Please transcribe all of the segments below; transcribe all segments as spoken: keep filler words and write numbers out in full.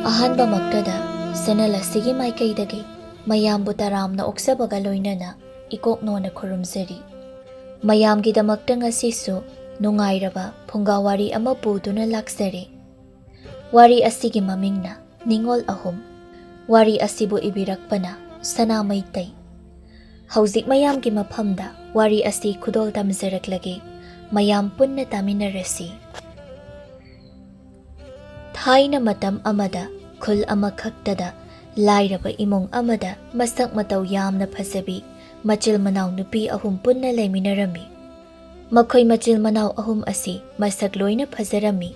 ꯑꯍꯥꯟꯕꯃꯛꯇꯗ channel ꯑꯁꯤꯒꯤ ꯃꯥꯏꯀꯩꯗꯒꯤ ꯃꯌꯥꯝꯕꯨ ꯇꯔꯥꯝꯅ ꯑꯣꯛꯆꯕꯒ ꯂꯣꯏꯅꯅ ꯏꯀꯣꯛꯅꯣꯅ ꯈꯨꯔꯨꯝꯖꯔꯤ꯫ ꯃꯌꯥꯝꯒꯤꯗꯃꯛꯇ ꯉꯁꯤꯁꯨ ꯅꯨꯡꯉꯥꯏꯔꯕ ꯐꯨꯡꯒꯥ ꯋꯥꯔꯤ ꯑꯃ ꯄꯨꯗꯨꯅ ꯂꯥꯛꯆꯔꯤ꯫ ꯋꯥꯔꯤ ꯑꯁꯤꯒꯤ ꯃꯃꯤꯡꯅ ꯅꯤꯉꯣꯜ ꯑꯍꯨꯝ꯫ ꯋꯥꯔꯤ ꯑꯁꯤꯕꯨ ꯏꯕꯤꯔꯛꯄꯅ ꯁꯅꯥ ꯃꯩꯇꯩ꯫ ꯍꯧꯖꯤꯛ ꯃꯌꯥꯝꯒꯤ ꯃꯐꯝꯗ ꯋꯥꯔꯤ ꯑꯁꯤ ꯈꯨꯗꯣꯜ ꯇꯝꯖꯔꯛꯂꯒꯦ꯫ ꯃꯌꯥꯝ ꯄꯨꯟꯅ ꯇꯥꯃꯤꯟꯅꯔꯁꯤ꯫ ꯊꯥꯏꯅ ꯃꯇꯝ ꯑꯃꯗ ꯈꯨꯜ ꯑꯃꯈꯛꯇꯗ ꯂꯥꯏꯔꯕ ꯏꯃꯨꯡ ꯑꯃꯗ ꯃꯁꯛ ꯃꯇꯧ ꯌꯥꯝꯅ ꯐꯖꯕꯤ ꯃꯆꯤꯜ ꯃꯅꯥꯎ ꯅꯨꯄꯤ ꯑꯍꯨꯝ ꯄꯨꯟꯅ ꯂꯩꯃꯤꯟꯅꯔꯝꯃꯤ꯫ ꯃꯈꯣꯏ ꯃꯆꯤꯜ ꯃꯅꯥꯎ ꯑꯍꯨꯝ ꯑꯁꯤ ꯃꯁꯛ ꯂꯣꯏꯅ ꯐꯖꯔꯝꯃꯤ꯫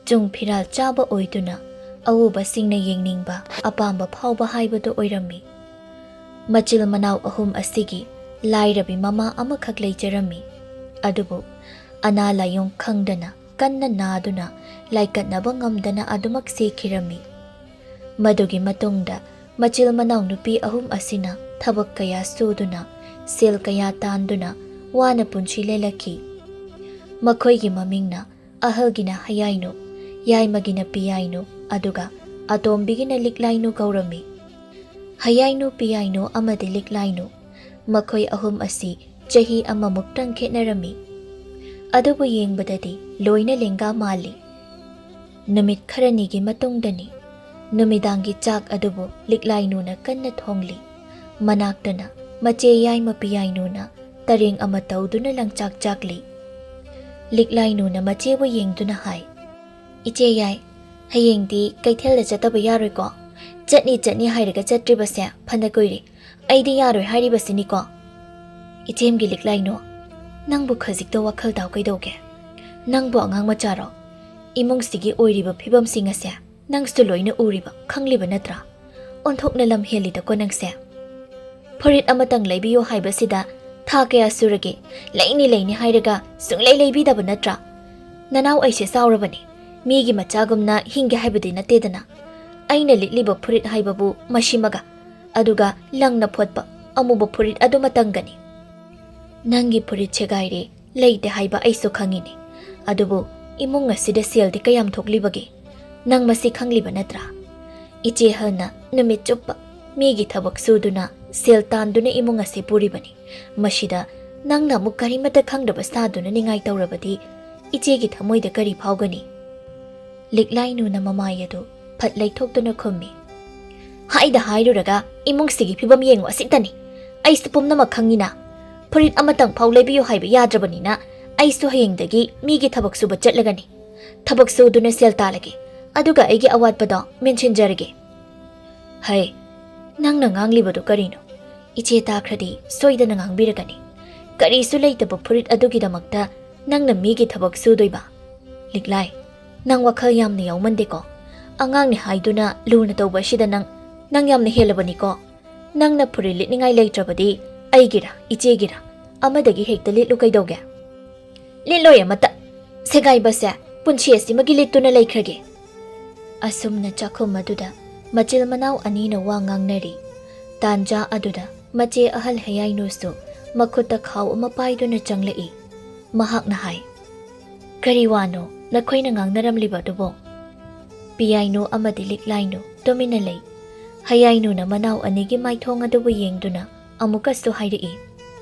ꯆꯨꯡ ꯐꯤꯔꯥꯜ ꯆꯥꯕ ꯑꯣꯏꯗꯨꯅ ꯑꯎꯕꯁꯤꯡꯅ ꯌꯦꯡꯅꯤꯡꯕ, ꯑꯄꯥꯝꯕ ꯐꯥꯎꯕ ꯍꯥꯏꯕꯗꯨ ꯑꯣꯏꯔꯝꯃꯤ꯫ ꯃꯆꯤꯜ ꯃꯅꯥꯎ ꯑꯍꯨꯝ ꯑꯁꯤꯒꯤ ꯂꯥꯏꯔꯕꯤ ꯃꯃꯥ ꯑꯃꯈꯛ ꯂꯩꯖꯔꯝꯃꯤ꯫ ꯑꯗꯨꯕꯨ ꯑꯅꯥ ꯂꯥꯏꯌꯣꯡ ꯈꯪꯗꯅ ꯀꯟꯅ ꯅꯥꯗꯨꯅ ꯂꯥꯏꯀꯠꯅꯕ ꯉꯝꯗꯅ ꯑꯗꯨꯃꯛ ꯁꯤꯈꯤꯔꯝꯃꯤ꯫ ꯃꯗꯨꯒꯤ ꯃꯇꯨꯡꯗ ꯃꯆꯤꯜ ꯃꯅꯥꯎ ꯅꯨꯄꯤ ꯑꯍꯨꯝ ꯑꯁꯤꯅ ꯊꯕꯛ ꯀꯌꯥ ꯁꯨꯗꯨꯅ, ꯁꯦꯜ ꯀꯌꯥ ꯇꯥꯟꯗꯨꯅ ꯋꯥꯅ ꯄꯨꯟꯁꯤ ꯂꯦꯜꯂꯛꯈꯤ꯫ ꯃꯈꯣꯏꯒꯤ ꯃꯃꯤꯡꯅ ꯑꯍꯜꯒꯤꯅ ꯍꯌꯥꯏꯅꯨ, ꯌꯥꯏꯃꯒꯤꯅ ꯄꯤꯌꯥꯏꯅꯨ, ꯑꯗꯨꯒ ꯑꯇꯣꯝꯕꯤꯒꯤꯅ ꯂꯤꯛꯂꯥꯏꯅꯨ ꯀꯧꯔꯝꯃꯤ꯫ ꯍꯌꯥꯏꯅꯨ, ꯄꯤꯌꯥꯏꯅꯨ ꯑꯃꯗꯤ ꯂꯤꯛꯂꯥꯏꯅꯨ, ꯃꯈꯣꯏ ꯑꯍꯨꯝ ꯑꯁꯤ ꯆꯍꯤ ꯑꯃꯃꯨꯛꯇꯪ ꯈꯦꯠꯅꯔꯝꯃꯤ꯫ ꯑꯗꯨꯕꯨ ꯌꯦꯡꯕꯗꯗꯤ ꯂꯣꯏꯅ ꯂꯦꯡꯒꯥ ꯃꯥꯜꯂꯤ꯫ ꯅꯨꯃꯤꯠ ꯈꯔꯅꯤꯒꯤ ꯃꯇꯨꯡꯗꯅꯤ꯫ ꯅꯨꯃꯤꯗꯥꯡꯒꯤ ꯆꯥꯛ ꯑꯗꯨꯕꯨ ꯂꯤꯛꯂꯥꯏꯅꯨꯅ ꯀꯟꯅ ꯊꯣꯡꯂꯤ꯫ ꯃꯅꯥꯛꯇꯅ ꯃꯆꯦ ꯌꯥꯏꯃ ꯄꯤꯌꯥꯏꯅꯨꯅ ꯇꯔꯦꯡ ꯑꯃ ꯇꯧꯗꯨꯅ ꯂꯪꯆꯥꯛ ꯆꯥꯛꯂꯤ꯫ ꯂꯤꯛꯂꯥꯏꯅꯨꯅ ꯃꯆꯦꯕꯨ ꯌꯦꯡꯗꯨꯅ ꯍꯥꯏ, "ꯏꯆꯦ ꯌꯥꯏ, ꯍꯌꯦꯡꯗꯤ ꯀꯩꯊꯦꯜꯗ ꯆꯠꯇꯕ ꯌꯥꯔꯣꯏꯀꯣ? ꯆꯠꯅꯤ ꯆꯠꯅꯤ ꯍꯥꯏꯔꯒ ꯆꯠꯇ꯭ꯔꯤꯕꯁꯦ ꯐꯅ ꯀꯨꯏꯔꯦ꯫ ꯑꯩꯗꯤ ꯌꯥꯔꯣꯏ ꯍꯥꯏꯔꯤꯕꯁꯤꯅꯤꯀꯣ?" "ꯏꯆꯦꯝꯒꯤ ꯂꯤꯛꯂꯥꯏꯅꯨ, ꯅꯪꯕꯨ ꯈꯖꯤꯛꯇ ꯋꯥꯈꯜ ꯇꯥꯎ ꯀꯩꯗꯧꯒꯦ? ꯅꯪꯕꯨ ꯑꯉꯥꯡ ꯃꯆꯥꯔꯣ? ꯏꯃꯨꯡꯁꯤꯒꯤ ꯑꯣꯏꯔꯤꯕ ꯐꯤꯕꯝꯁꯤꯡ ꯑꯁꯦ ꯅꯪꯁꯨ ꯂꯣꯏꯅ ꯎꯔꯤꯕ, ꯈꯪꯂꯤꯕ ꯅꯠꯇ꯭ꯔꯥ? ꯑꯣꯟꯊꯣꯛꯅ ꯂꯝ ꯍꯦꯜꯂꯤꯗꯀꯣ ꯅꯪꯁꯦ꯫ ꯐꯨꯔꯤꯠ ꯑꯃꯇꯪ ꯂꯩꯕꯤꯌꯨ ꯍꯥꯏꯕꯁꯤꯗ ꯊꯥ ꯀꯌꯥ ꯁꯨꯔꯒꯦ? ꯂꯩꯅꯤ ꯂꯩꯅꯤ ꯍꯥꯏꯔꯒ ꯁꯨꯡꯂꯩ ꯂꯩꯕꯤꯗꯕ ꯅꯠꯇ꯭ꯔꯥ? ꯅꯅꯥꯎ ꯑꯩꯁꯦ ꯆꯥꯎꯔꯕꯅꯤ, ꯃꯤꯒꯤ ꯃꯆꯥꯒꯨꯝꯅ ꯍꯤꯡꯒꯦ ꯍꯥꯏꯕꯗꯤ ꯅꯠꯇꯦꯗꯅ꯫ ꯑꯩꯅ ꯂꯤꯠꯂꯤꯕ ꯐꯨꯔꯤꯠ ꯍꯥꯏꯕꯕꯨ ꯃꯁꯤꯃꯒ, ꯑꯗꯨꯒ ꯂꯪꯅ ꯐꯣꯠꯄ ꯑꯃꯨꯕ ꯐꯨꯔꯤꯠ ꯑꯗꯨꯃꯇꯪꯒꯅꯤ꯫ ꯅꯪꯒꯤ ꯐꯨꯔꯤꯠ ꯁꯦꯒꯥꯏꯔꯦ, ꯂꯩꯇꯦ ꯍꯥꯏꯕ ꯑꯩꯁꯨ ꯈꯪꯉꯤꯅꯦ꯫ ꯑꯗꯨꯕꯨ ꯏꯃꯨꯡ ꯑꯁꯤꯗ ꯁꯦꯜꯗꯤ ꯀꯌꯥꯝ ꯊꯣꯛꯂꯤꯕꯒꯦ? ꯅꯪ ꯃꯁꯤ ꯈꯪꯂꯤꯕ ꯅꯠꯇ꯭ꯔꯥ? ꯏꯆꯦ ꯍꯜꯅ ꯅꯨꯃꯤꯠ ꯆꯨꯞꯄ ꯃꯤꯒꯤ ꯊꯕꯛ ꯁꯨꯗꯨꯅ ꯁꯦꯜ ꯇꯥꯟꯗꯨꯅ ꯏꯃꯨꯡ ꯑꯁꯤ ꯄꯨꯔꯤꯕꯅꯤ꯫ ꯃꯁꯤꯗ ꯅꯪꯅ ꯑꯃꯨꯛ ꯀꯔꯤꯃꯠꯇ ꯈꯪꯗꯕ ꯁꯥꯗꯨꯅ ꯅꯤꯡꯉꯥꯏ ꯇꯧꯔꯕꯗꯤ ꯏꯆꯦꯒꯤ ꯊꯃꯣꯏꯗ ꯀꯔꯤ ꯐꯥꯎꯒꯅꯤ? ꯂꯤꯛꯂꯥꯏꯅꯨꯅ ꯃꯃꯥꯏ ꯑꯗꯨ ꯐꯠ ꯂꯩꯊꯣꯛꯇꯨꯅ ꯈꯨꯝꯃꯤ꯫ ꯍꯥꯏꯗ ꯍꯥꯏꯔꯨꯔꯒ ꯏꯃꯨꯡꯁꯤꯒꯤ ꯐꯤꯕꯝ ꯌꯦꯡꯉꯨ ꯑꯁꯤꯇꯅꯤ꯫ ꯑꯩꯁꯨ ꯄꯨꯝꯅꯃꯛ ꯈꯪꯉꯤꯅ꯫ ꯐꯨꯔꯤꯠ ꯑꯃꯇꯪ ꯐꯥꯎ ꯂꯩꯕꯤꯌꯨ ꯍꯥꯏꯕ ꯌꯥꯗ꯭ꯔꯕꯅꯤꯅ ꯑꯩꯁꯨ ꯍꯌꯦꯡꯗꯒꯤ ꯃꯤꯒꯤ ꯊꯕꯛ ꯁꯨꯕ ꯆꯠꯂꯒꯅꯤ꯫ ꯊꯕꯛ ꯁꯨꯗꯨꯅ ꯁꯦꯜ ꯇꯥꯜꯂꯒꯦ꯫ ꯑꯗꯨꯒ ꯑꯩꯒꯤ ꯑꯋꯥꯠꯄꯗꯣ ꯃꯦꯟꯁꯤꯟꯖꯔꯒꯦ꯫ ꯍꯩ, ꯅꯪꯅ ꯉꯥꯡꯂꯤꯕꯗꯨ ꯀꯔꯤꯅꯣ? ꯏꯆꯦ ꯇꯥꯈ꯭ꯔꯗꯤ ꯁꯣꯏꯗꯅ ꯉꯥꯡꯕꯤꯔꯒꯅꯤ꯫ ꯀꯔꯤꯁꯨ ꯂꯩꯇꯕ ꯐꯨꯔꯤꯠ ꯑꯗꯨꯒꯤꯗꯃꯛꯇ ꯅꯪꯅ ꯃꯤꯒꯤ ꯊꯕꯛ ꯁꯨꯗꯣꯏꯕ? ꯂꯤꯛꯂꯥꯏ, ꯅꯪ ꯋꯥꯈꯜ ꯌꯥꯝꯅ ꯌꯥꯎꯃꯟꯗꯦꯀꯣ꯫ ꯑꯉꯥꯡꯅꯤ ꯍꯥꯏꯗꯨꯅ ꯂꯨꯅ ꯇꯧꯕ ꯑꯁꯤꯗ ꯅꯪ, ꯅꯪ ꯌꯥꯝꯅ ꯍꯦꯜꯂꯕꯅꯤꯀꯣ꯫ ꯅꯪꯅ ꯐꯨꯔꯤꯠ ꯂꯤꯠꯅꯤꯡꯉꯥꯏ ꯂꯩꯇ꯭ꯔꯕꯗꯤ ꯑꯩꯒꯤꯔ, ꯏꯆꯦꯒꯤꯔ ꯑꯃꯗꯒꯤ ꯍꯦꯛꯇ ꯂꯤꯠꯂꯨ ꯀꯩꯗꯧꯒꯦ? ꯂꯤꯠꯂꯣꯏ ꯑꯃꯠꯇ꯫ ꯁꯦꯒꯥꯏꯕꯁꯦ ꯄꯨꯟꯁꯤ ꯑꯁꯤꯃꯒꯤ ꯂꯤꯠꯇꯨꯅ ꯂꯩꯈ꯭ꯔꯒꯦ꯫ ꯑꯁꯨꯝꯅ ꯆꯥꯛꯈꯨꯝ ꯑꯗꯨꯗ ꯃꯆꯤꯜ ꯃꯅꯥꯎ ꯑꯅꯤꯅ ꯋꯥ ꯉꯥꯡꯅꯔꯤ꯫ ꯇꯥꯟꯖꯥ ꯑꯗꯨꯗ ꯃꯆꯦ ꯑꯍꯜ ꯍꯌꯥꯏꯅꯨꯁꯨ ꯃꯈꯨꯠꯇ ꯈꯥꯎ ꯑꯃ ꯄꯥꯏꯗꯨꯅ ꯆꯪꯂꯛꯏ꯫ ꯃꯍꯥꯛꯅ ꯍꯥꯏ, "ꯀꯔꯤ ꯋꯥꯅꯣ ꯅꯈꯣꯏꯅ ꯉꯥꯡꯅꯔꯝꯂꯤꯕ ꯑꯗꯨꯕꯣ?" ꯄꯤꯌꯥꯏꯅꯨ ꯑꯃꯗꯤ ꯂꯤꯛꯂꯥꯏꯅꯨ ꯇꯨꯃꯤꯟꯅ ꯂꯩ꯫ ꯍꯌꯥꯏꯅꯨꯅ ꯃꯅꯥꯎ ꯑꯅꯤꯒꯤ ꯃꯥꯏꯊꯣꯡ ꯑꯗꯨꯕꯨ ꯌꯦꯡꯗꯨꯅ ꯑꯃꯨꯛꯀꯁꯨ ꯍꯥꯏꯔꯛꯏ,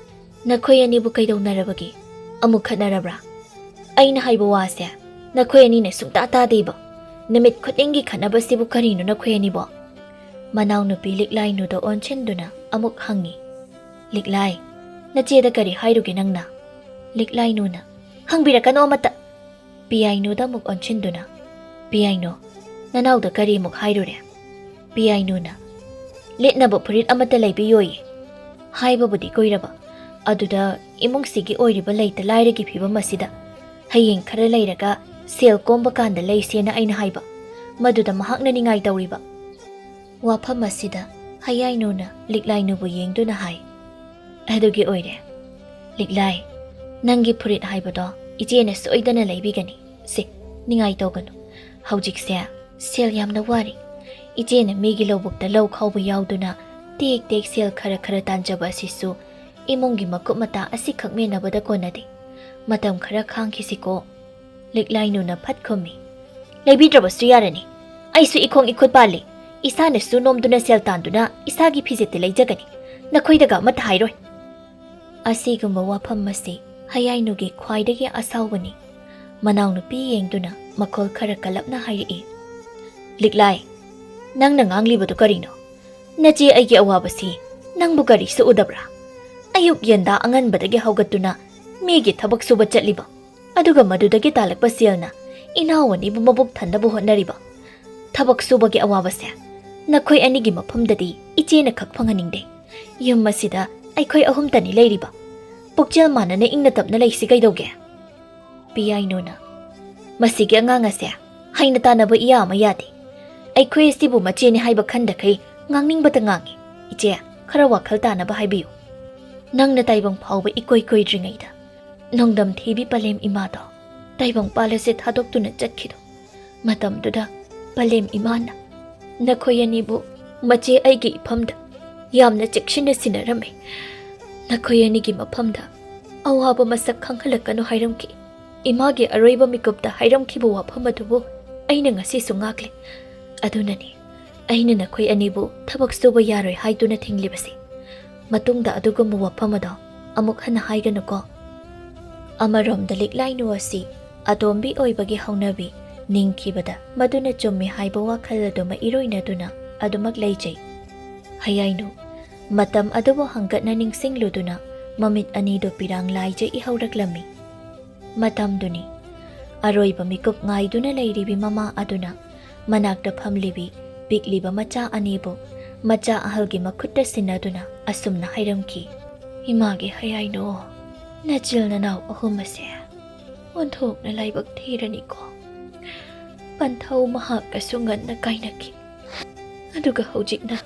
"ꯅꯈꯣꯏ ꯑꯅꯤꯕꯨ ꯀꯩꯗꯧꯅꯔꯕꯒꯦ? ꯑꯃꯨꯛ ꯈꯠꯅꯔꯕ꯭ꯔꯥ? ꯑꯩꯅ ꯍꯥꯏꯕ ꯋꯥꯁꯦ ꯅꯈꯣꯏ ꯑꯅꯤꯅ ꯁꯨꯡꯇꯥ ꯇꯥꯗꯦꯕ꯫ ꯅꯨꯃꯤꯠ ꯈꯨꯗꯤꯡꯒꯤ ꯈꯠꯅꯕꯁꯤꯕꯨ ꯀꯔꯤꯅꯣ ꯅꯈꯣꯏ ꯑꯅꯤꯕꯣ?" ꯃꯅꯥꯎꯅꯨꯄꯤ ꯂꯤꯛꯂꯥꯏꯅꯨꯗ ꯑꯣꯟꯁꯤꯟꯗꯨꯅ ꯑꯃꯨꯛ ꯍꯪꯉꯤ, "ꯂꯤꯛꯂꯥꯏ, ꯅꯆꯦꯗ ꯀꯔꯤ ꯍꯥꯏꯔꯨꯒꯦ ꯅꯪꯅ?" ꯂꯤꯛꯂꯥꯏꯅꯨꯅ, "ꯍꯪꯕꯤꯔꯛꯀꯅꯨ ꯑꯃꯠꯇ!" ꯄꯤꯌꯥꯏꯅꯨꯗ ꯑꯃꯨꯛ ꯑꯣꯟꯁꯤꯟꯗꯨꯅ, "ꯄꯤꯌꯥꯏꯅꯨ, ꯅꯅꯥꯎꯗ ꯀꯔꯤꯃꯨꯛ ꯍꯥꯏꯔꯨꯔꯦ?" ꯄꯤꯌꯥꯏꯅꯨꯅ, "ꯂꯤꯠꯅꯕ ꯐꯨꯔꯤꯠ ꯑꯃꯠꯇ ꯂꯩꯕꯤꯌꯣꯌꯦ꯫ ꯍꯥꯏꯕꯕꯨꯗꯤ ꯀꯨꯏꯔꯕ, ꯑꯗꯨꯗ ꯏꯃꯨꯡꯁꯤꯒꯤ ꯑꯣꯏꯔꯤꯕ ꯂꯩꯇ ꯂꯥꯏꯔꯒꯤ ꯐꯤꯕꯝ ꯑꯁꯤꯗ ꯍꯌꯦꯡ ꯈꯔ ꯂꯩꯔꯒ ꯁꯦꯜ ꯀꯣꯝꯕ ꯀꯥꯟꯗ ꯂꯩꯁꯦꯅ ꯑꯩꯅ ꯍꯥꯏꯕ, ꯃꯗꯨꯗ ꯃꯍꯥꯛꯅ ꯅꯤꯡꯉꯥꯏ ꯇꯧꯔꯤꯕ꯫" ꯋꯥꯐꯝ ꯑꯁꯤꯗ ꯍꯌꯥꯏꯅꯨꯅ ꯂꯤꯛꯂꯥꯏꯅꯨꯕꯨ ꯌꯦꯡꯗꯨꯅ ꯍꯥꯏ, "ꯑꯗꯨꯒꯤ ꯑꯣꯏꯔꯦ꯫ ꯂꯤꯛꯂꯥꯏ, ꯅꯪꯒꯤ ꯐꯨꯔꯤꯠ ꯍꯥꯏꯕꯗꯣ ꯏꯆꯦꯅ ꯁꯣꯏꯗꯅ ꯂꯩꯕꯤꯒꯅꯤ꯫ ꯁꯦ, ꯅꯤꯡꯉꯥꯏ ꯇꯧꯒꯅꯨ꯫ ꯍꯧꯖꯤꯛꯁꯦ ꯁꯦꯜ ꯌꯥꯝꯅ ꯋꯥꯔꯤ꯫ ꯏꯆꯦꯅ ꯃꯤꯒꯤ ꯂꯧꯕꯨꯛꯇ ꯂꯧ ꯈꯥꯎꯕ ꯌꯥꯎꯗꯨꯅ ꯇꯦꯛ ꯇꯦꯛ ꯁꯦꯜ ꯈꯔ ꯈꯔ ꯇꯥꯟꯖꯕ ꯑꯁꯤꯁꯨ ꯏꯃꯨꯡꯒꯤ ꯃꯀꯨꯞ ꯃꯇꯥ ꯑꯁꯤꯈꯛ ꯃꯦꯟꯅꯕꯗ ꯀꯣꯟꯅꯗꯦ꯫ ꯃꯇꯝ ꯈꯔ ꯈꯥꯡꯈꯤꯁꯤꯀꯣ?" ꯂꯤꯛꯂꯥꯏꯅꯨꯅ ꯐꯠ ꯈꯨꯝꯃꯤ, ꯂꯩꯕꯤꯗ꯭ꯔꯕꯁꯨ ꯌꯥꯔꯅꯤ꯫ ꯑꯩꯁꯨ ꯏꯈꯣꯡ ꯏꯈꯨꯠ ꯄꯥꯜꯂꯤ꯫ ꯏꯁꯥꯅꯁꯨ ꯅꯣꯝꯗꯨꯅ ꯁꯦꯜ ꯇꯥꯟꯗꯨꯅ ꯏꯁꯥꯒꯤ ꯐꯤꯖꯦꯠꯇꯤ ꯂꯩꯖꯒꯅꯤ꯫ ꯅꯈꯣꯏꯗꯒ ꯑꯃꯠꯇ ꯍꯥꯏꯔꯣꯏ꯫ ꯑꯁꯤꯒꯨꯝꯕ ꯋꯥꯐꯝ ꯑꯁꯤ ꯍꯌꯥꯏꯅꯨꯒꯤ ꯈ꯭ꯋꯥꯏꯗꯒꯤ ꯑꯁꯥꯎꯕꯅꯤ꯫ ꯃꯅꯥꯎꯅꯨꯄꯤ ꯌꯦꯡꯗꯨꯅ ꯃꯈꯣꯜ ꯈꯔ ꯀꯜꯂꯞꯅ ꯍꯥꯏꯔꯛꯏ, "ꯂꯤꯛꯂꯥꯏ, ꯅꯪꯅ ꯉꯥꯡꯂꯤꯕꯗꯨ ꯀꯔꯤꯅꯣ? ꯅꯆꯦ ꯑꯩꯒꯤ ꯑꯋꯥꯕꯁꯤ ꯅꯪꯕꯨ ꯀꯔꯤꯁꯨ ꯎꯗꯕ꯭ꯔꯥ? ꯑꯌꯨꯛ ꯌꯦꯟꯗꯥ ꯑꯉꯟꯕꯗꯒꯤ ꯍꯧꯒꯠꯇꯨꯅ ꯃꯤꯒꯤ ꯊꯕꯛ ꯁꯨꯕ ꯆꯠꯂꯤꯕ, ꯑꯗꯨꯒ ꯃꯗꯨꯗꯒꯤ ꯇꯥꯜꯂꯛꯄ ꯁꯦꯜꯅ ꯏꯅꯥꯎ ꯑꯅꯤꯕꯨ ꯃꯕꯨꯛ ꯊꯟꯅꯕ ꯍꯣꯠꯅꯔꯤꯕ꯫ ꯊꯕꯛ ꯁꯨꯕꯒꯤ ꯑꯋꯥꯕꯁꯦ ꯅꯈꯣꯏ ꯑꯅꯤꯒꯤ ꯃꯐꯝꯗꯗꯤ ꯏꯆꯦꯅ ꯈꯛ ꯐꯪꯍꯟꯅꯤꯡꯗꯦ꯫ ꯌꯨꯝ ꯑꯁꯤꯗ ꯑꯩꯈꯣꯏ ꯑꯍꯨꯝꯇꯅꯤ ꯂꯩꯔꯤꯕ꯫ ꯄꯨꯛꯆꯦꯜ ꯃꯥꯟꯅꯅ ꯏꯪꯅ ꯇꯞꯅ ꯂꯩꯁꯤ ꯀꯩꯗꯧꯒꯦ?" ꯄꯤꯌꯥꯏꯅꯨꯅ, "ꯃꯁꯤꯒꯤ ꯑꯉꯥꯡ ꯑꯁꯦ ꯍꯩꯅ ꯇꯥꯟꯅꯕ ꯏꯌꯥ ꯑꯃ ꯌꯥꯗꯦ꯫ ꯑꯩꯈꯣꯏ ꯑꯁꯤꯕꯨ ꯃꯆꯦꯅꯤ ꯍꯥꯏꯕ ꯈꯟꯗꯈꯩ ꯉꯥꯡꯅꯤꯡꯕꯇ ꯉꯥꯡꯉꯤ꯫ ꯏꯆꯦ, ꯈꯔ ꯋꯥꯈꯜ ꯇꯥꯅꯕ ꯍꯥꯏꯕꯤꯌꯨ꯫ ꯅꯪꯅ ꯇꯥꯏꯕꯪ ꯐꯥꯎꯕ ꯏꯀꯣꯏ ꯀꯣꯏꯗ꯭ꯔꯤꯉꯩꯗ ꯅꯣꯡꯗꯝ ꯊꯤꯕꯤ ꯄꯂꯦꯝ ꯏꯃꯥꯗꯣ ꯇꯥꯏꯕꯪꯄꯥꯜ ꯑꯁꯦ ꯊꯥꯗꯣꯛꯇꯨꯅ ꯆꯠꯈꯤꯗꯣ ꯃꯇꯝꯗꯨꯗ ꯄꯂꯦꯝ ꯏꯃꯥꯅ ꯅꯈꯣꯏ ꯑꯅꯤꯕꯨ ꯃꯆꯦ ꯑꯩꯒꯤ ꯏꯐꯝꯗ ꯌꯥꯝꯅ ꯆꯦꯛꯁꯤꯟꯅ ꯁꯤꯟꯅꯔꯝꯃꯤ꯫ ꯅꯈꯣꯏ ꯑꯅꯤꯒꯤ ꯃꯐꯝꯗ ꯑꯋꯥꯕ ꯃꯁꯛ ꯈꯪꯍꯜꯂꯛꯀꯅꯨ ꯍꯥꯏꯔꯝꯈꯤ꯫ ꯏꯃꯥꯒꯤ ꯑꯔꯣꯏꯕ ꯃꯤꯀꯨꯞꯇ ꯍꯥꯏꯔꯝꯈꯤꯕ ꯋꯥꯐꯝ ꯑꯗꯨꯕꯨ ꯑꯩꯅ ꯉꯁꯤꯁꯨ ꯉꯥꯛꯂꯤ꯫ ꯑꯗꯨꯅꯅꯤ ꯑꯩꯅ ꯅꯈꯣꯏ ꯑꯅꯤꯕꯨ ꯊꯕꯛ ꯁꯨꯕ ꯌꯥꯔꯣꯏ ꯍꯥꯏꯗꯨꯅ ꯊꯤꯡꯂꯤꯕꯁꯤ꯫ ꯃꯇꯨꯡꯗ ꯑꯗꯨꯒꯨꯝꯕ ꯋꯥꯐꯝ ꯑꯗꯣ ꯑꯃꯨꯛ ꯍꯟꯅ ꯍꯥꯏꯒꯅꯨꯀꯣ꯫" ꯑꯃꯔꯣꯝꯗ ꯂꯤꯛꯂꯥꯏꯅꯨ ꯑꯁꯤ ꯑꯇꯣꯝꯕꯤ ꯑꯣꯏꯕꯒꯤ ꯍꯧꯅꯕꯤ ꯅꯤꯡꯈꯤꯕꯗ ꯃꯗꯨꯅ ꯆꯨꯝꯃꯤ ꯍꯥꯏꯕ ꯋꯥꯈꯜ ꯑꯗꯨꯃꯛ ꯏꯔꯣꯏꯅꯗꯨꯅ ꯑꯗꯨꯃꯛ ꯂꯩꯖꯩ꯫ ꯍꯌꯥꯏꯅꯨ, ꯃꯇꯝ ꯑꯗꯨꯕꯨ ꯍꯪꯒꯠꯅ ꯅꯤꯡꯁꯤꯡꯂꯨꯗꯨꯅ ꯃꯃꯤꯠ ꯑꯅꯤꯗꯨ ꯄꯤꯔꯥꯡ ꯂꯥꯏꯖ ꯏꯍꯧꯔꯛꯂꯝꯃꯤ꯫ ꯃꯇꯝꯗꯨꯅꯤ꯫ ꯑꯔꯣꯏꯕ ꯃꯤꯀꯨꯞ ꯉꯥꯏꯗꯨꯅ ꯂꯩꯔꯤꯕꯤ ꯃꯃꯥ ꯑꯗꯨꯅ ꯃꯅꯥꯛꯇ ꯐꯝꯂꯤꯕꯤ ꯄꯤꯛꯂꯤꯕ ꯃꯆꯥ ꯑꯅꯤꯕꯨ ꯃꯆꯥ ꯑꯍꯜꯒꯤ ꯃꯈꯨꯠꯇ ꯁꯤꯟꯅꯗꯨꯅ ꯑꯁꯨꯝꯅ ꯍꯥꯏꯔꯝꯈꯤ, "ꯏꯃꯥꯒꯤ ꯍꯌꯥꯏꯅꯣ, ꯅꯆꯤꯜ ꯅꯅꯥꯎ ꯑꯍꯨꯝ ꯑꯁꯦ ꯑꯣꯟꯊꯣꯛꯅ ꯂꯥꯏꯕꯛ ꯊꯤꯔꯅꯤꯀꯣ꯫ ꯄꯟꯊꯧ ꯃꯍꯥꯛꯀꯁꯨ ꯉꯟꯅ ꯀꯥꯏꯅꯈꯤ꯫ ꯑꯗꯨꯒ ꯍꯧꯖꯤꯛꯅ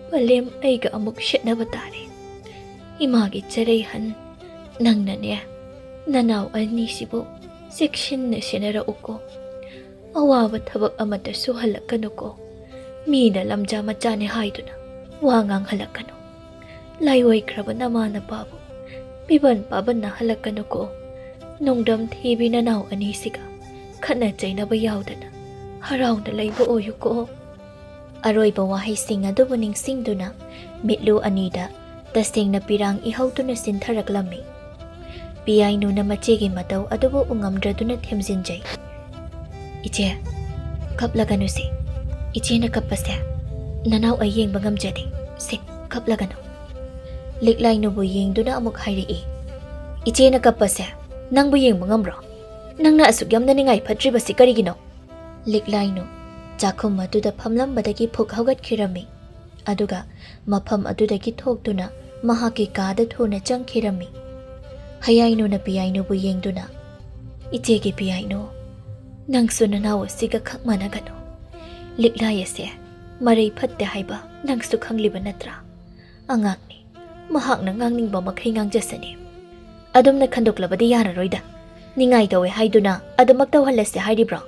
ꯄꯂꯦꯝ ꯑꯩꯒ ꯑꯃꯨꯛ ꯁꯦꯠꯅꯕ ꯇꯥꯔꯦ꯫ ꯏꯃꯥꯒꯤ ꯆꯔꯩꯍꯟ, ꯅꯪꯅꯅꯦ, ꯅꯅꯥꯎ ꯑꯅꯤꯁꯤꯕꯨ ꯆꯦꯛꯁꯤꯟꯅ ꯁꯦꯟꯅꯔꯛꯎꯀꯣ꯫ ꯑꯋꯥꯕ ꯊꯕꯛ ꯑꯃꯠꯇ ꯁꯨꯍꯜꯂꯛꯀꯅꯨꯀꯣ꯫ ꯃꯤꯅ ꯂꯝꯖꯥ ꯃꯆꯥꯅꯦ ꯍꯥꯏꯗꯨꯅ ꯋꯥ ꯉꯥꯡꯍꯜꯂꯛꯀꯅꯨ꯫ ꯂꯥꯏꯑꯣꯏꯈ꯭ꯔꯕ ꯅꯃꯥ ꯅꯄꯥꯕꯨ ꯄꯤꯕꯟ ꯄꯥꯕꯟꯅꯍꯜꯂꯛꯀꯅꯨꯀꯣ꯫ ꯅꯣꯡꯗꯝ ꯊꯤꯕꯤ ꯅꯅꯥꯎ ꯑꯅꯤꯁꯤꯒ ꯈꯠꯅ ꯆꯩꯅꯕ ꯌꯥꯎꯗꯅ ꯍꯔꯥꯎꯅ ꯂꯩꯕ ꯑꯣꯏꯌꯨꯀꯣ꯫ ꯑꯔꯣꯏꯕ ꯋꯥꯍꯩꯁꯤꯡ ꯑꯗꯨꯕꯨ ꯅꯤꯡꯁꯤꯡꯗꯨꯅ ꯃꯤꯠꯂꯨ ꯑꯅꯤꯗ ꯇꯁꯦꯡꯅ ꯄꯤꯔꯥꯡ ꯏꯍꯧꯗꯨꯅ ꯆꯤꯟꯊꯔꯛꯂꯝꯃꯤ꯫ ꯄꯤꯌꯥꯏꯅꯨꯅ ꯃꯆꯦꯒꯤ ꯃꯇꯧ ꯑꯗꯨꯕꯨ ꯎꯉꯝꯗ꯭ꯔꯗꯨꯅ ꯊꯦꯝꯖꯤꯟꯖꯩ꯫ "ꯏꯆꯦ, ꯀꯞꯂꯒꯅꯨꯁꯦ꯫ ꯏꯆꯦꯅ ꯀꯞꯄꯁꯦ ꯅꯅꯥꯎ ꯑꯩ ꯌꯦꯡꯕ ꯉꯝꯖꯗꯦ꯫ ꯁꯦ, ꯀꯞꯂꯒꯅꯨ꯫" ꯂꯤꯛꯂꯥꯏꯅꯨꯕꯨ ꯌꯦꯡꯗꯨꯅ ꯑꯃꯨꯛ ꯍꯥꯏꯔꯛꯏ꯫ "ꯏꯆꯦꯅ ꯀꯞꯄꯁꯦ ꯅꯪꯕꯨ ꯌꯦꯡꯕ ꯉꯝꯕ꯭ꯔꯣ? ꯅꯪꯅ ꯑꯁꯨꯛ ꯌꯥꯝꯅ ꯅꯤꯡꯉꯥꯏ ꯐꯠꯇ꯭ꯔꯤꯕꯁꯤ ꯀꯔꯤꯒꯤꯅꯣ?" ꯂꯤꯛꯂꯥꯏꯅꯨ ꯆꯥꯛꯈꯨꯝ ꯑꯗꯨꯗ ꯐꯝꯂꯝꯕꯗꯒꯤ ꯐꯨꯛ ꯍꯧꯒꯠꯈꯤꯔꯝꯃꯤ꯫ ꯑꯗꯨꯒ ꯃꯐꯝ ꯑꯗꯨꯗꯒꯤ ꯊꯣꯛꯇꯨꯅ ꯃꯍꯥꯛꯀꯤ ꯀꯥꯗ ꯊꯨꯅ ꯆꯪꯈꯤꯔꯝꯃꯤ꯫ ꯍꯌꯥꯏꯅꯨꯅ ꯄꯤꯌꯥꯏꯅꯨꯕꯨ ꯌꯦꯡꯗꯨꯅ, "ꯏꯆꯦꯒꯤ ꯄꯤꯌꯥꯏꯅꯨ, ꯅꯪꯁꯨ ꯅꯅꯥꯎ ꯑꯁꯤꯒ ꯈꯛ ꯃꯥꯟꯅꯒꯅꯨ꯫ ꯂꯤꯛꯂꯥꯏ ꯑꯁꯦ ꯃꯔꯩ ꯐꯠꯇꯦ ꯍꯥꯏꯕ ꯅꯪꯁꯨ ꯈꯪꯂꯤꯕ ꯅꯠꯇ꯭ꯔꯥ? ꯑꯉꯥꯡꯅꯤ, ꯃꯍꯥꯛꯅ ꯉꯥꯡꯅꯤꯡꯕ ꯃꯈꯩ ꯉꯥꯡꯖꯁꯅꯤ꯫ ꯑꯗꯨꯝꯅ ꯈꯟꯗꯣꯛꯂꯕꯗꯤ ꯌꯥꯔꯔꯣꯏꯗ꯫ ꯅꯤꯡꯉꯥꯏ ꯇꯧꯋꯦ ꯍꯥꯏꯗꯨꯅ ꯑꯗꯨꯃꯛ ꯇꯧꯍꯜꯂꯁꯦ ꯍꯥꯏꯔꯤꯕ꯭ꯔꯣ?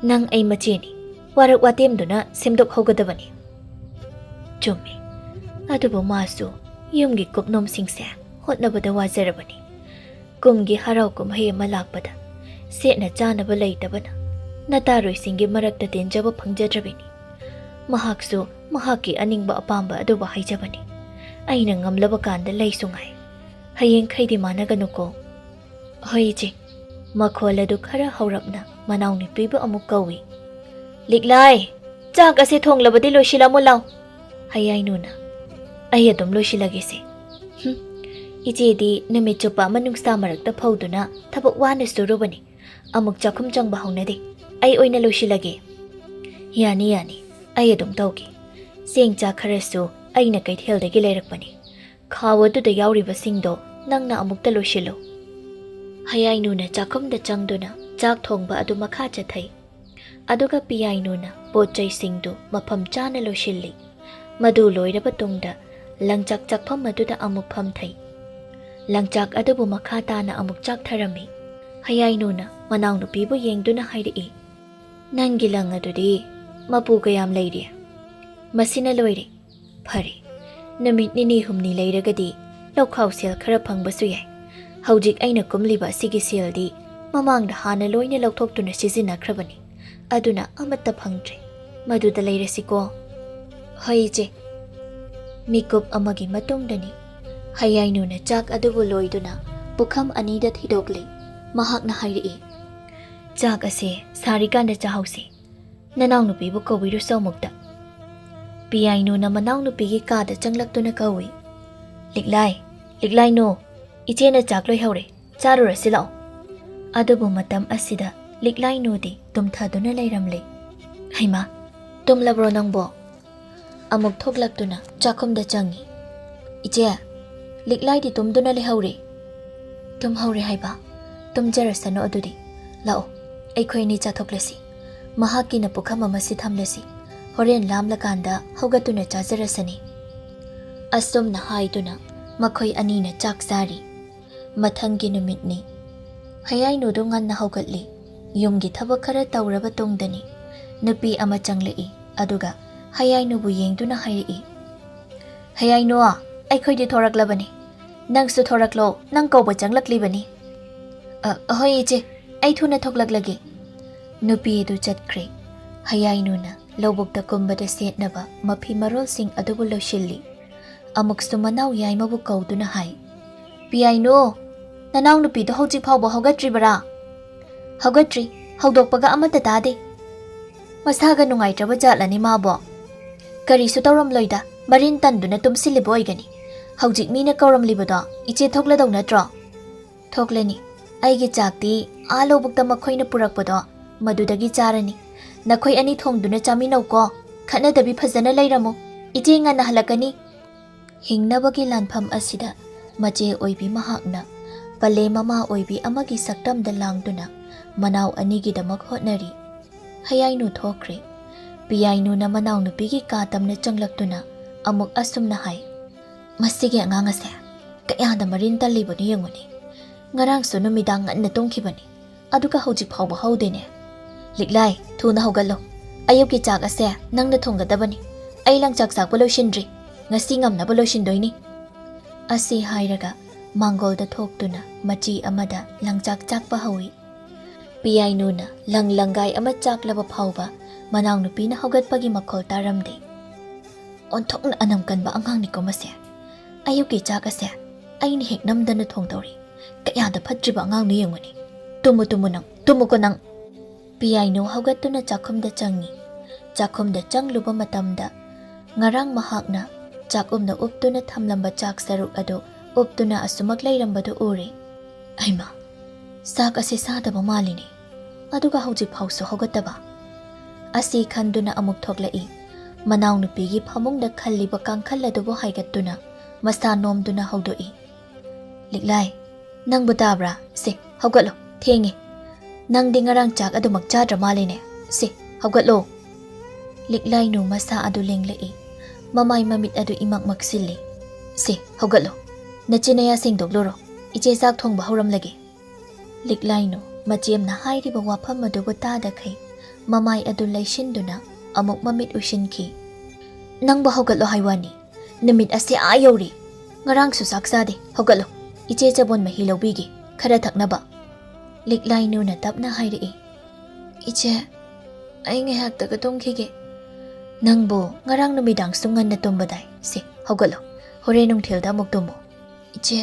ꯅꯪ ꯑꯩ ꯃꯆꯦꯅꯤ, ꯋꯥꯔꯛ ꯋꯥꯇꯦꯝꯗꯨꯅ ꯁꯦꯝꯗꯣꯛꯍꯧꯒꯗꯕꯅꯤ꯫" ꯆꯨꯝꯃꯤ꯫ ꯑꯗꯨꯕꯨ ꯃꯥꯁꯨ ꯌꯨꯝꯒꯤ ꯀꯨꯞꯅꯣꯝꯁꯤꯡꯁꯦ ꯍꯣꯠꯅꯕꯗ ꯋꯥꯖꯔꯕꯅꯤ꯫ ꯀꯨꯝꯒꯤ ꯍꯔꯥꯎ ꯀꯨꯝꯍꯩ ꯑꯃ ꯂꯥꯛꯄꯗ ꯁꯦꯠꯅ ꯆꯥꯅꯕ ꯂꯩꯇꯕꯅ ꯅꯇꯥꯔꯣꯏꯁꯤꯡꯒꯤ ꯃꯔꯛꯇ ꯇꯤꯟꯖꯕ ꯐꯪꯖꯗ꯭ꯔꯕꯤꯅꯤ꯫ ꯃꯍꯥꯛꯁꯨ ꯃꯍꯥꯛꯀꯤ ꯑꯅꯤꯡꯕ ꯑꯄꯥꯝꯕ ꯑꯗꯨꯕꯨ ꯍꯥꯏꯖꯕꯅꯤ꯫ ꯑꯩꯅ ꯉꯝꯂꯕ ꯀꯥꯟꯗ ꯂꯩꯁꯨ ꯉꯥꯏ꯫ ꯍꯌꯦꯡꯈꯩꯗꯤ ꯃꯥꯟꯅꯒꯅꯨꯀꯣ꯫ "ꯍꯣꯏ ꯏꯆꯦ꯫" ꯃꯈꯣꯜ ꯑꯗꯨ ꯈꯔ ꯍꯧꯔꯞꯅ ꯃꯅꯥꯎꯅꯨꯄꯤꯕꯨ ꯑꯃꯨꯛ ꯀꯧꯏ꯫ "ꯂꯤꯛꯂꯥꯏ, ꯆꯥꯛ ꯑꯁꯦ ꯊꯣꯡꯂꯕꯗꯤ ꯂꯣꯏꯁꯤꯜꯂꯝꯃꯨ ꯂꯥꯎ꯫" ꯍꯌꯥꯏꯅꯨꯅ, "ꯑꯩ ꯑꯗꯨꯝ ꯂꯣꯏꯁꯤꯜꯂꯒꯦꯁꯦ꯫" "ꯍꯨꯝ, ꯏꯆꯦꯗꯤ ꯅꯨꯃꯤꯠ ꯆꯨꯞꯄ ꯑꯃ ꯅꯨꯡꯁꯥ ꯃꯔꯛꯇ ꯐꯧꯗꯨꯅ ꯊꯕꯛ ꯋꯥꯅ ꯁꯨꯔꯨꯕꯅꯤ꯫ ꯑꯃꯨꯛ ꯆꯥꯛꯈꯨꯝ ꯆꯪꯕ ꯍꯧꯅꯗꯦ꯫ ꯑꯩ ꯑꯣꯏꯅ ꯂꯣꯏꯁꯤꯜꯂꯒꯦ꯫" "ꯌꯥꯅꯤ, ꯌꯥꯅꯤ꯫ ꯑꯩ ꯑꯗꯨꯝ ꯇꯧꯒꯦ꯫ ꯆꯦꯡ ꯆꯥꯛ ꯈꯔꯁꯨ ꯑꯩꯅ ꯀꯩꯊꯦꯜꯗꯒꯤ ꯂꯩꯔꯛꯄꯅꯤ꯫ ꯈꯥꯎ ꯑꯗꯨꯗ ꯌꯥꯎꯔꯤꯕꯁꯤꯡꯗꯣ ꯅꯪꯅ ꯑꯃꯨꯛꯇ ꯂꯣꯏꯁꯤꯜꯂꯨ꯫" ꯍꯌꯥꯏꯅꯨꯅ ꯆꯥꯛꯈꯨꯝꯗ ꯆꯪꯗꯨꯅ ꯆꯥꯛ ꯊꯣꯡꯕ ꯑꯗꯨ ꯃꯈꯥ ꯆꯠꯊꯩ꯫ ꯑꯗꯨꯒ ꯄꯤꯌꯥꯏꯅꯨꯅ ꯄꯣꯠ ꯆꯩꯁꯤꯡꯗꯨ ꯃꯐꯝ ꯆꯥꯅ ꯂꯣꯏꯁꯤꯜꯂꯤ꯫ ꯃꯗꯨ ꯂꯣꯏꯔꯕ ꯇꯨꯡꯗ ꯂꯪꯆꯥꯛ ꯆꯥꯛꯐꯝ ꯑꯗꯨꯗ ꯑꯃꯨꯛ ꯐꯝꯊꯩ꯫ ꯂꯪꯆꯥꯛ ꯑꯗꯨꯕꯨ ꯃꯈꯥ ꯇꯥꯅ ꯑꯃꯨꯛ ꯆꯥꯛꯊꯔꯝꯃꯤ꯫ ꯍꯌꯥꯏꯅꯨꯅ ꯃꯅꯥꯎꯅꯨꯄꯤꯕꯨ ꯌꯦꯡꯗꯨꯅ ꯍꯥꯏꯔꯛꯏ, "ꯅꯪꯒꯤ ꯂꯪ ꯑꯗꯨꯗꯤ ꯃꯄꯨ ꯀꯌꯥꯝ ꯂꯩꯔꯤ?" "ꯃꯁꯤꯅ ꯂꯣꯏꯔꯦ꯫" "ꯐꯔꯦ, ꯅꯨꯃꯤꯠ ꯅꯤꯅꯤ ꯍꯨꯝꯅꯤ ꯂꯩꯔꯒꯗꯤ ꯂꯧꯈꯥꯎ ꯁꯦꯜ ꯈꯔ ꯐꯪꯕꯁꯨ ꯌꯥꯏ꯫ ꯍꯧꯖꯤꯛ ꯑꯩꯅ ꯀꯨꯝꯂꯤꯕ ꯑꯁꯤꯒꯤ ꯁꯦꯜꯗꯤ ꯃꯃꯥꯡꯗ ꯍꯥꯟꯅ ꯂꯣꯏꯅ ꯂꯧꯊꯣꯛꯇꯨꯅ ꯁꯤꯖꯤꯟꯅꯈ꯭ꯔꯕꯅꯤ꯫ ꯑꯗꯨꯅ ꯑꯃꯠꯇ ꯐꯪꯗ꯭ꯔꯦ꯫ ꯃꯗꯨꯗ ꯂꯩꯔꯁꯤꯀꯣ꯫ ꯍꯣꯏ, ꯏꯆꯦ꯫ ꯃꯤꯀꯨꯞ ꯑꯃꯒꯤ ꯃꯇꯨꯡꯗꯅꯤ꯫ ꯍꯌꯥꯏꯅꯨꯅ ꯆꯥꯛ ꯑꯗꯨꯕꯨ ꯂꯣꯏꯗꯨꯅ ꯄꯨꯈꯝ ꯑꯅꯤꯗ ꯊꯤꯗꯣꯛꯂꯤ꯫ ꯃꯍꯥꯛꯅ ꯍꯥꯏꯔꯛꯏ, "ꯆꯥꯛ ꯑꯁꯦ ꯁꯥꯔꯤꯀꯥꯟꯗ ꯆꯥꯍꯧꯁꯤ꯫ ꯅꯅꯥꯎꯅꯨꯄꯤꯕꯨ ꯀꯧꯕꯤꯔꯨꯁꯣ ꯑꯃꯨꯛꯇ꯫" ꯄꯤꯌꯥꯏꯅꯨꯅ ꯃꯅꯥꯎꯅꯨꯄꯤꯒꯤ ꯀꯥꯗ ꯆꯪꯂꯛꯇꯨꯅ ꯀꯧꯏ, "ꯂꯤꯛꯂꯥꯏ, ꯂꯤꯛꯂꯥꯏꯅꯨ, ꯏꯆꯦꯅ ꯆꯥꯛ ꯂꯣꯏꯍꯧꯔꯦ, ꯆꯥꯔꯨꯔꯁꯤ ꯂꯥꯛꯑꯣ꯫" ꯑꯗꯨꯕꯨ ꯃꯇꯝ ꯑꯁꯤꯗ ꯂꯤꯛꯂꯥꯏꯅꯨꯗꯤ ꯇꯨꯝꯊꯗꯨꯅ ꯂꯩꯔꯝꯂꯦ꯫ "ꯍꯩꯃꯥ, ꯇꯨꯝꯂꯕ꯭ꯔꯣ ꯅꯪꯕꯣ?" ꯑꯃꯨꯛ ꯊꯣꯛꯂꯛꯇꯨꯅ ꯆꯥꯛꯈꯨꯝꯗ ꯆꯪꯉꯤ꯫ "ꯏꯆꯦ, ꯂꯤꯛꯂꯥꯏꯗꯤ ꯇꯨꯝꯗꯨꯅ ꯂꯩꯍꯧꯔꯦ꯫" "ꯇꯨꯝꯍꯧꯔꯦ ꯍꯥꯏꯕ? ꯇꯨꯝꯖꯔꯁꯅꯨ ꯑꯗꯨꯗꯤ꯫ ꯂꯥꯛꯑꯣ, ꯑꯩꯈꯣꯏ ꯑꯅꯤ ꯆꯥꯊꯣꯛꯂꯁꯤ꯫ ꯃꯍꯥꯛꯀꯤꯅ ꯄꯨꯈꯝ ꯑꯃꯁꯤ ꯊꯝꯂꯁꯤ꯫ ꯍꯣꯔꯦꯟ ꯂꯥꯝꯂꯀꯥꯟꯗ ꯍꯧꯒꯠꯇꯨꯅ ꯆꯥꯖꯔꯁꯅꯤ꯫" ꯑꯁꯨꯝꯅ ꯍꯥꯏꯗꯨꯅ ꯃꯈꯣꯏ ꯑꯅꯤꯅ ꯆꯥꯛ ꯆꯥꯔꯤ꯫ ꯃꯊꯪꯒꯤ ꯅꯨꯃꯤꯠꯅꯤ꯫ ꯍꯌꯥꯏꯅꯨꯗꯨ ꯉꯟꯅ ꯍꯧꯒꯠꯂꯤ꯫ ꯌꯨꯝꯒꯤ ꯊꯕꯛ ꯈꯔ ꯇꯧꯔꯕ ꯇꯨꯡꯗꯅꯤ ꯅꯨꯄꯤ ꯑꯃ ꯆꯪꯂꯛꯏ꯫ ꯑꯗꯨꯒ ꯍꯌꯥꯏꯅꯨꯕꯨ ꯌꯦꯡꯗꯨꯅ ꯍꯥꯏꯔꯛꯏ, "ꯍꯌꯥꯏꯅꯨ, ꯑꯩꯈꯣꯏꯗꯤ ꯊꯣꯔꯛꯂꯕꯅꯤ꯫ ꯅꯪꯁꯨ ꯊꯣꯔꯛꯂꯣ, ꯅꯪ ꯀꯧꯕ ꯆꯪꯂꯛꯂꯤꯕꯅꯤ꯫" "ꯑ, ꯍꯣꯏ ꯏꯆꯦ, ꯑꯩ ꯊꯨꯅ ꯊꯣꯛꯂꯛꯂꯒꯦ꯫" ꯅꯨꯄꯤ ꯑꯗꯨ ꯆꯠꯈ꯭ꯔꯦ꯫ ꯍꯌꯥꯏꯅꯨꯅ ꯂꯧꯕꯨꯛꯇ ꯀꯨꯝꯕꯗ ꯁꯦꯠꯅꯕ ꯃꯐꯤ ꯃꯔꯣꯜꯁꯤꯡ ꯑꯗꯨꯕꯨ ꯂꯣꯏꯁꯤꯜꯂꯤ꯫ ꯑꯃꯨꯛꯁꯨ ꯃꯅꯥꯎ ꯌꯥꯏꯃꯕꯨ ꯀꯧꯗꯨꯅ ꯍꯥꯏ, "ꯄꯤꯌꯥꯏꯅꯨ, ꯅꯅꯥꯎ ꯅꯨꯄꯤꯗꯣ ꯍꯧꯖꯤꯛ ꯐꯥꯎꯕ ꯍꯧꯒꯠꯇ꯭ꯔꯤꯕꯔꯥ?" "ꯍꯧꯒꯠꯇ꯭ꯔꯤ, ꯍꯧꯗꯣꯛꯄꯒ ꯑꯃꯠꯇ ꯇꯥꯗꯦ꯫" "ꯃꯁꯥꯒ ꯅꯨꯡꯉꯥꯏꯇ꯭ꯔꯕ ꯖꯥꯠꯂꯅꯤ ꯃꯥꯕꯣ?" "ꯀꯔꯤꯁꯨ ꯇꯧꯔꯝꯂꯣꯏꯗ, ꯃꯔꯤꯟ ꯇꯟꯗꯨꯅ ꯇꯨꯝꯁꯤꯜꯂꯤꯕ ꯑꯣꯏꯒꯅꯤ꯫ ꯍꯧꯖꯤꯛ ꯃꯤꯅ ꯀꯧꯔꯝꯂꯤꯕꯗꯣ ꯏꯆꯦ ꯊꯣꯛꯂꯗꯧ ꯅꯠꯇ꯭ꯔꯣ?" "ꯊꯣꯛꯂꯅꯤ꯫ ꯑꯩꯒꯤ ꯆꯥꯛꯇꯤ ꯑꯥ ꯂꯧꯕꯨꯛꯇ ꯃꯈꯣꯏꯅ ꯄꯨꯔꯛꯄꯗꯣ ꯃꯗꯨꯗꯒꯤ ꯆꯥꯔꯅꯤ꯫ ꯅꯈꯣꯏ ꯑꯅꯤ ꯊꯣꯡꯗꯨꯅ ꯆꯥꯃꯤꯟꯅꯧꯀꯣ꯫ ꯈꯠꯅꯗꯕꯤ ꯐꯖꯅ ꯂꯩꯔꯝꯃꯨ꯫ ꯏꯆꯦ ꯉꯟꯅ ꯍꯜꯂꯛꯀꯅꯤ꯫" ꯍꯤꯡꯅꯕꯒꯤ ꯂꯥꯟꯐꯝ ꯑꯁꯤꯗ ꯃꯆꯦ ꯑꯣꯏꯕꯤ ꯃꯍꯥꯛꯅ ꯄꯂꯦ ꯃꯃꯥ ꯑꯣꯏꯕꯤ ꯑꯃꯒꯤ ꯁꯛꯇꯝꯗ ꯂꯥꯡꯗꯨꯅ ꯃꯅꯥꯎ ꯑꯅꯤꯒꯤꯗꯃꯛ ꯍꯣꯠꯅꯔꯤ꯫ ꯍꯌꯥꯏꯅꯨ ꯊꯣꯛꯈ꯭ꯔꯦ꯫ ꯄꯤꯌꯥꯏꯅꯨꯅ ꯃꯅꯥꯎꯅꯨꯄꯤꯒꯤ ꯀꯥ ꯇꯝꯅ ꯆꯪꯂꯛꯇꯨꯅ ꯑꯃꯨꯛ ꯑꯁꯨꯝꯅ ꯍꯥꯏ, "ꯃꯁꯤꯒꯤ ꯑꯉꯥꯡ ꯑꯁꯦ ꯀꯌꯥꯗ ꯃꯔꯤꯟ ꯇꯜꯂꯤꯕꯅꯣ ꯌꯦꯡꯉꯨꯅꯦ꯫ ꯉꯔꯥꯡꯁꯨ ꯅꯨꯃꯤꯗꯥꯡ ꯉꯟꯅ ꯇꯨꯝꯈꯤꯕꯅꯤ, ꯑꯗꯨꯒ ꯍꯧꯖꯤꯛ ꯐꯥꯎꯕ ꯍꯧꯗꯦꯅꯦ꯫ ꯂꯤꯛꯂꯥꯏ, ꯊꯨꯅ ꯍꯧꯒꯠꯂꯣ꯫ ꯑꯌꯨꯛꯀꯤ ꯆꯥꯛ ꯑꯁꯦ ꯅꯪꯅ ꯊꯣꯡꯒꯗꯕꯅꯤ꯫ ꯑꯩ ꯂꯪꯆꯥꯛ ꯆꯥꯛꯄ ꯂꯣꯏꯁꯤꯟꯗ꯭ꯔꯤ꯫ ꯉꯁꯤ ꯉꯝꯅꯕ ꯂꯣꯏꯁꯤꯟꯗꯣꯏꯅꯤ꯫" ꯑꯁꯤ ꯍꯥꯏꯔꯒ ꯃꯥꯡꯒꯣꯜꯗ ꯊꯣꯛꯇꯨꯅ ꯃꯆꯤ ꯑꯃꯗ ꯂꯪꯆꯥꯛ ꯆꯥꯛꯄ ꯍꯧꯏ꯫ ꯄꯤꯌꯥꯏꯅꯨꯅ ꯂꯪ ꯂꯪꯒꯥꯏ ꯑꯃ ꯆꯥꯛꯂꯕ ꯐꯥꯎꯕ ꯃꯅꯥꯎꯅꯨꯄꯤꯅ ꯍꯧꯒꯠꯄꯒꯤ ꯃꯈꯣꯜ ꯇꯥꯔꯝꯗꯦ꯫ "ꯑꯣꯟꯊꯣꯛꯅ ꯑꯅꯝ ꯀꯟꯕ ꯑꯉꯥꯡꯅꯤꯀꯣ ꯃꯁꯦ꯫ ꯑꯌꯨꯛꯀꯤ ꯆꯥꯛ ꯑꯁꯦ ꯑꯩꯅ ꯍꯦꯛ ꯅꯝꯗꯅ ꯊꯣꯡꯗꯧꯔꯤ꯫ ꯀꯌꯥꯗ ꯐꯠꯇ꯭ꯔꯤꯕ ꯑꯉꯥꯡꯅꯣ ꯌꯦꯡꯉꯨꯅꯦ꯫ ꯇꯨꯝꯃꯨ, ꯇꯨꯝꯃꯨ ꯅꯪ, ꯇꯨꯝꯃꯨꯀꯣ ꯅꯪ!" ꯄꯤꯌꯥꯏꯅꯨ ꯍꯧꯒꯠꯇꯨꯅ ꯆꯥꯛꯈꯨꯝꯗ ꯆꯪꯉꯤ꯫ ꯆꯥꯛꯈꯨꯝꯗ ꯆꯪꯂꯨꯕ ꯃꯇꯝꯗ ꯉꯔꯥꯡ ꯃꯍꯥꯛꯅ ꯆꯥꯛꯎꯝꯗ ꯎꯞꯇꯨꯅ ꯊꯝꯂꯝꯕ ꯆꯥꯛ ꯁꯔꯨꯛ ꯑꯗꯨ ꯎꯞꯇꯨꯅ ꯑꯁꯨꯃꯛ ꯂꯩꯔꯝꯕꯗꯨ ꯎꯔꯦ꯫ "ꯍꯩꯃꯥ, ꯆꯥꯛ ꯑꯁꯤ ꯆꯥꯗꯕ ꯃꯥꯜꯂꯤꯅꯦ꯫ ꯑꯗꯨꯒ ꯍꯧꯖꯤꯛ ꯐꯥꯎꯁꯨ ꯍꯧꯒꯠꯇꯕ?" ꯑꯁꯤ ꯈꯟꯗꯨꯅ ꯑꯃꯨꯛ ꯊꯣꯛꯂꯛꯏ꯫ ꯃꯅꯥꯎꯅꯨꯄꯤꯒꯤ ꯐꯃꯨꯡꯗ ꯈꯜꯂꯤꯕ ꯀꯥꯡꯈꯜ ꯑꯗꯨꯕꯨ ꯍꯥꯏꯒꯠꯇꯨꯅ ꯃꯁꯥ ꯅꯣꯝꯗꯨꯅ ꯍꯧꯗꯣꯛꯏ꯫ "ꯂꯤꯛꯂꯥꯏ, ꯅꯪꯕꯨ ꯇꯥꯕ꯭ꯔꯥ? ꯁꯦ, ꯍꯧꯒꯠꯂꯣ, ꯊꯦꯡꯉꯦ꯫ ꯅꯪꯗꯤ ꯉꯔꯥꯡ ꯆꯥꯛ ꯑꯗꯨꯃꯛ ꯆꯥꯗ꯭ꯔ ꯃꯥꯜꯂꯦꯅꯦ꯫ ꯁꯦ, ꯍꯧꯒꯠꯂꯣ!" ꯂꯤꯛꯂꯥꯏꯅꯨ ꯃꯁꯥ ꯑꯗꯨ ꯂꯦꯡꯂꯛꯏ꯫ ꯃꯃꯥꯏ ꯃꯃꯤꯠ ꯑꯗꯨ ꯏꯃꯛ ꯃꯛꯁꯤꯜꯂꯤ꯫ "ꯁꯦ, ꯍꯧꯒꯠꯂꯣ꯫ ꯅꯆꯤꯟ ꯅꯌꯥ ꯁꯦꯡꯗꯣꯛꯂꯨꯔꯣ꯫ ꯏꯆꯦ ꯆꯥꯛ ꯊꯣꯡꯕ ꯍꯧꯔꯝꯂꯒꯦ꯫" ꯂꯤꯛꯂꯥꯏꯅꯨ ꯃꯆꯦꯝꯅ ꯍꯥꯏꯔꯤꯕ ꯋꯥꯐꯝ ꯑꯗꯨꯕꯨ ꯇꯥꯗꯈꯩ ꯃꯃꯥꯏ ꯑꯗꯨ ꯂꯩꯁꯤꯟꯗꯨꯅ ꯑꯃꯨꯛ ꯃꯃꯤꯠ ꯎꯏꯁꯤꯟꯈꯤ꯫ "ꯅꯪꯕꯨ ꯍꯧꯒꯠꯂꯣ ꯍꯥꯏ ꯋꯥꯅꯤ꯫ ꯅꯨꯃꯤꯠ ꯑꯁꯤ ꯑꯥ ꯌꯧꯔꯤ꯫ ꯉꯔꯥꯡꯁꯨ ꯆꯥꯛ ꯆꯥꯗꯦ꯫ ꯍꯧꯒꯠꯂꯣ꯫ ꯏꯆꯦ ꯆꯕꯣꯟ ꯃꯍꯤ ꯂꯧꯕꯤꯒꯦ꯫ ꯈꯔ ꯊꯛꯅꯕ꯫" ꯂꯤꯛꯂꯥꯏꯅꯨꯅ ꯇꯞꯅ ꯍꯥꯏꯔꯛꯏ꯫ "ꯏꯆꯦ, ꯑꯩ ꯉꯥꯏꯍꯥꯛꯇꯒ ꯇꯨꯝꯈꯤꯒꯦ꯫" "ꯅꯪꯕꯨ ꯉꯔꯥꯡ ꯅꯨꯃꯤꯗꯥꯡꯁꯨ ꯉꯟꯅ ꯇꯨꯝꯕꯗꯥꯏ꯫ ꯁꯦ, ꯍꯧꯒꯠꯂꯣ꯫ ꯍꯣꯔꯦꯟ ꯅꯨꯡꯊꯤꯜꯗ ꯑꯃꯨꯛ ꯇꯨꯝꯃꯣ꯫" "ꯏꯆꯦ,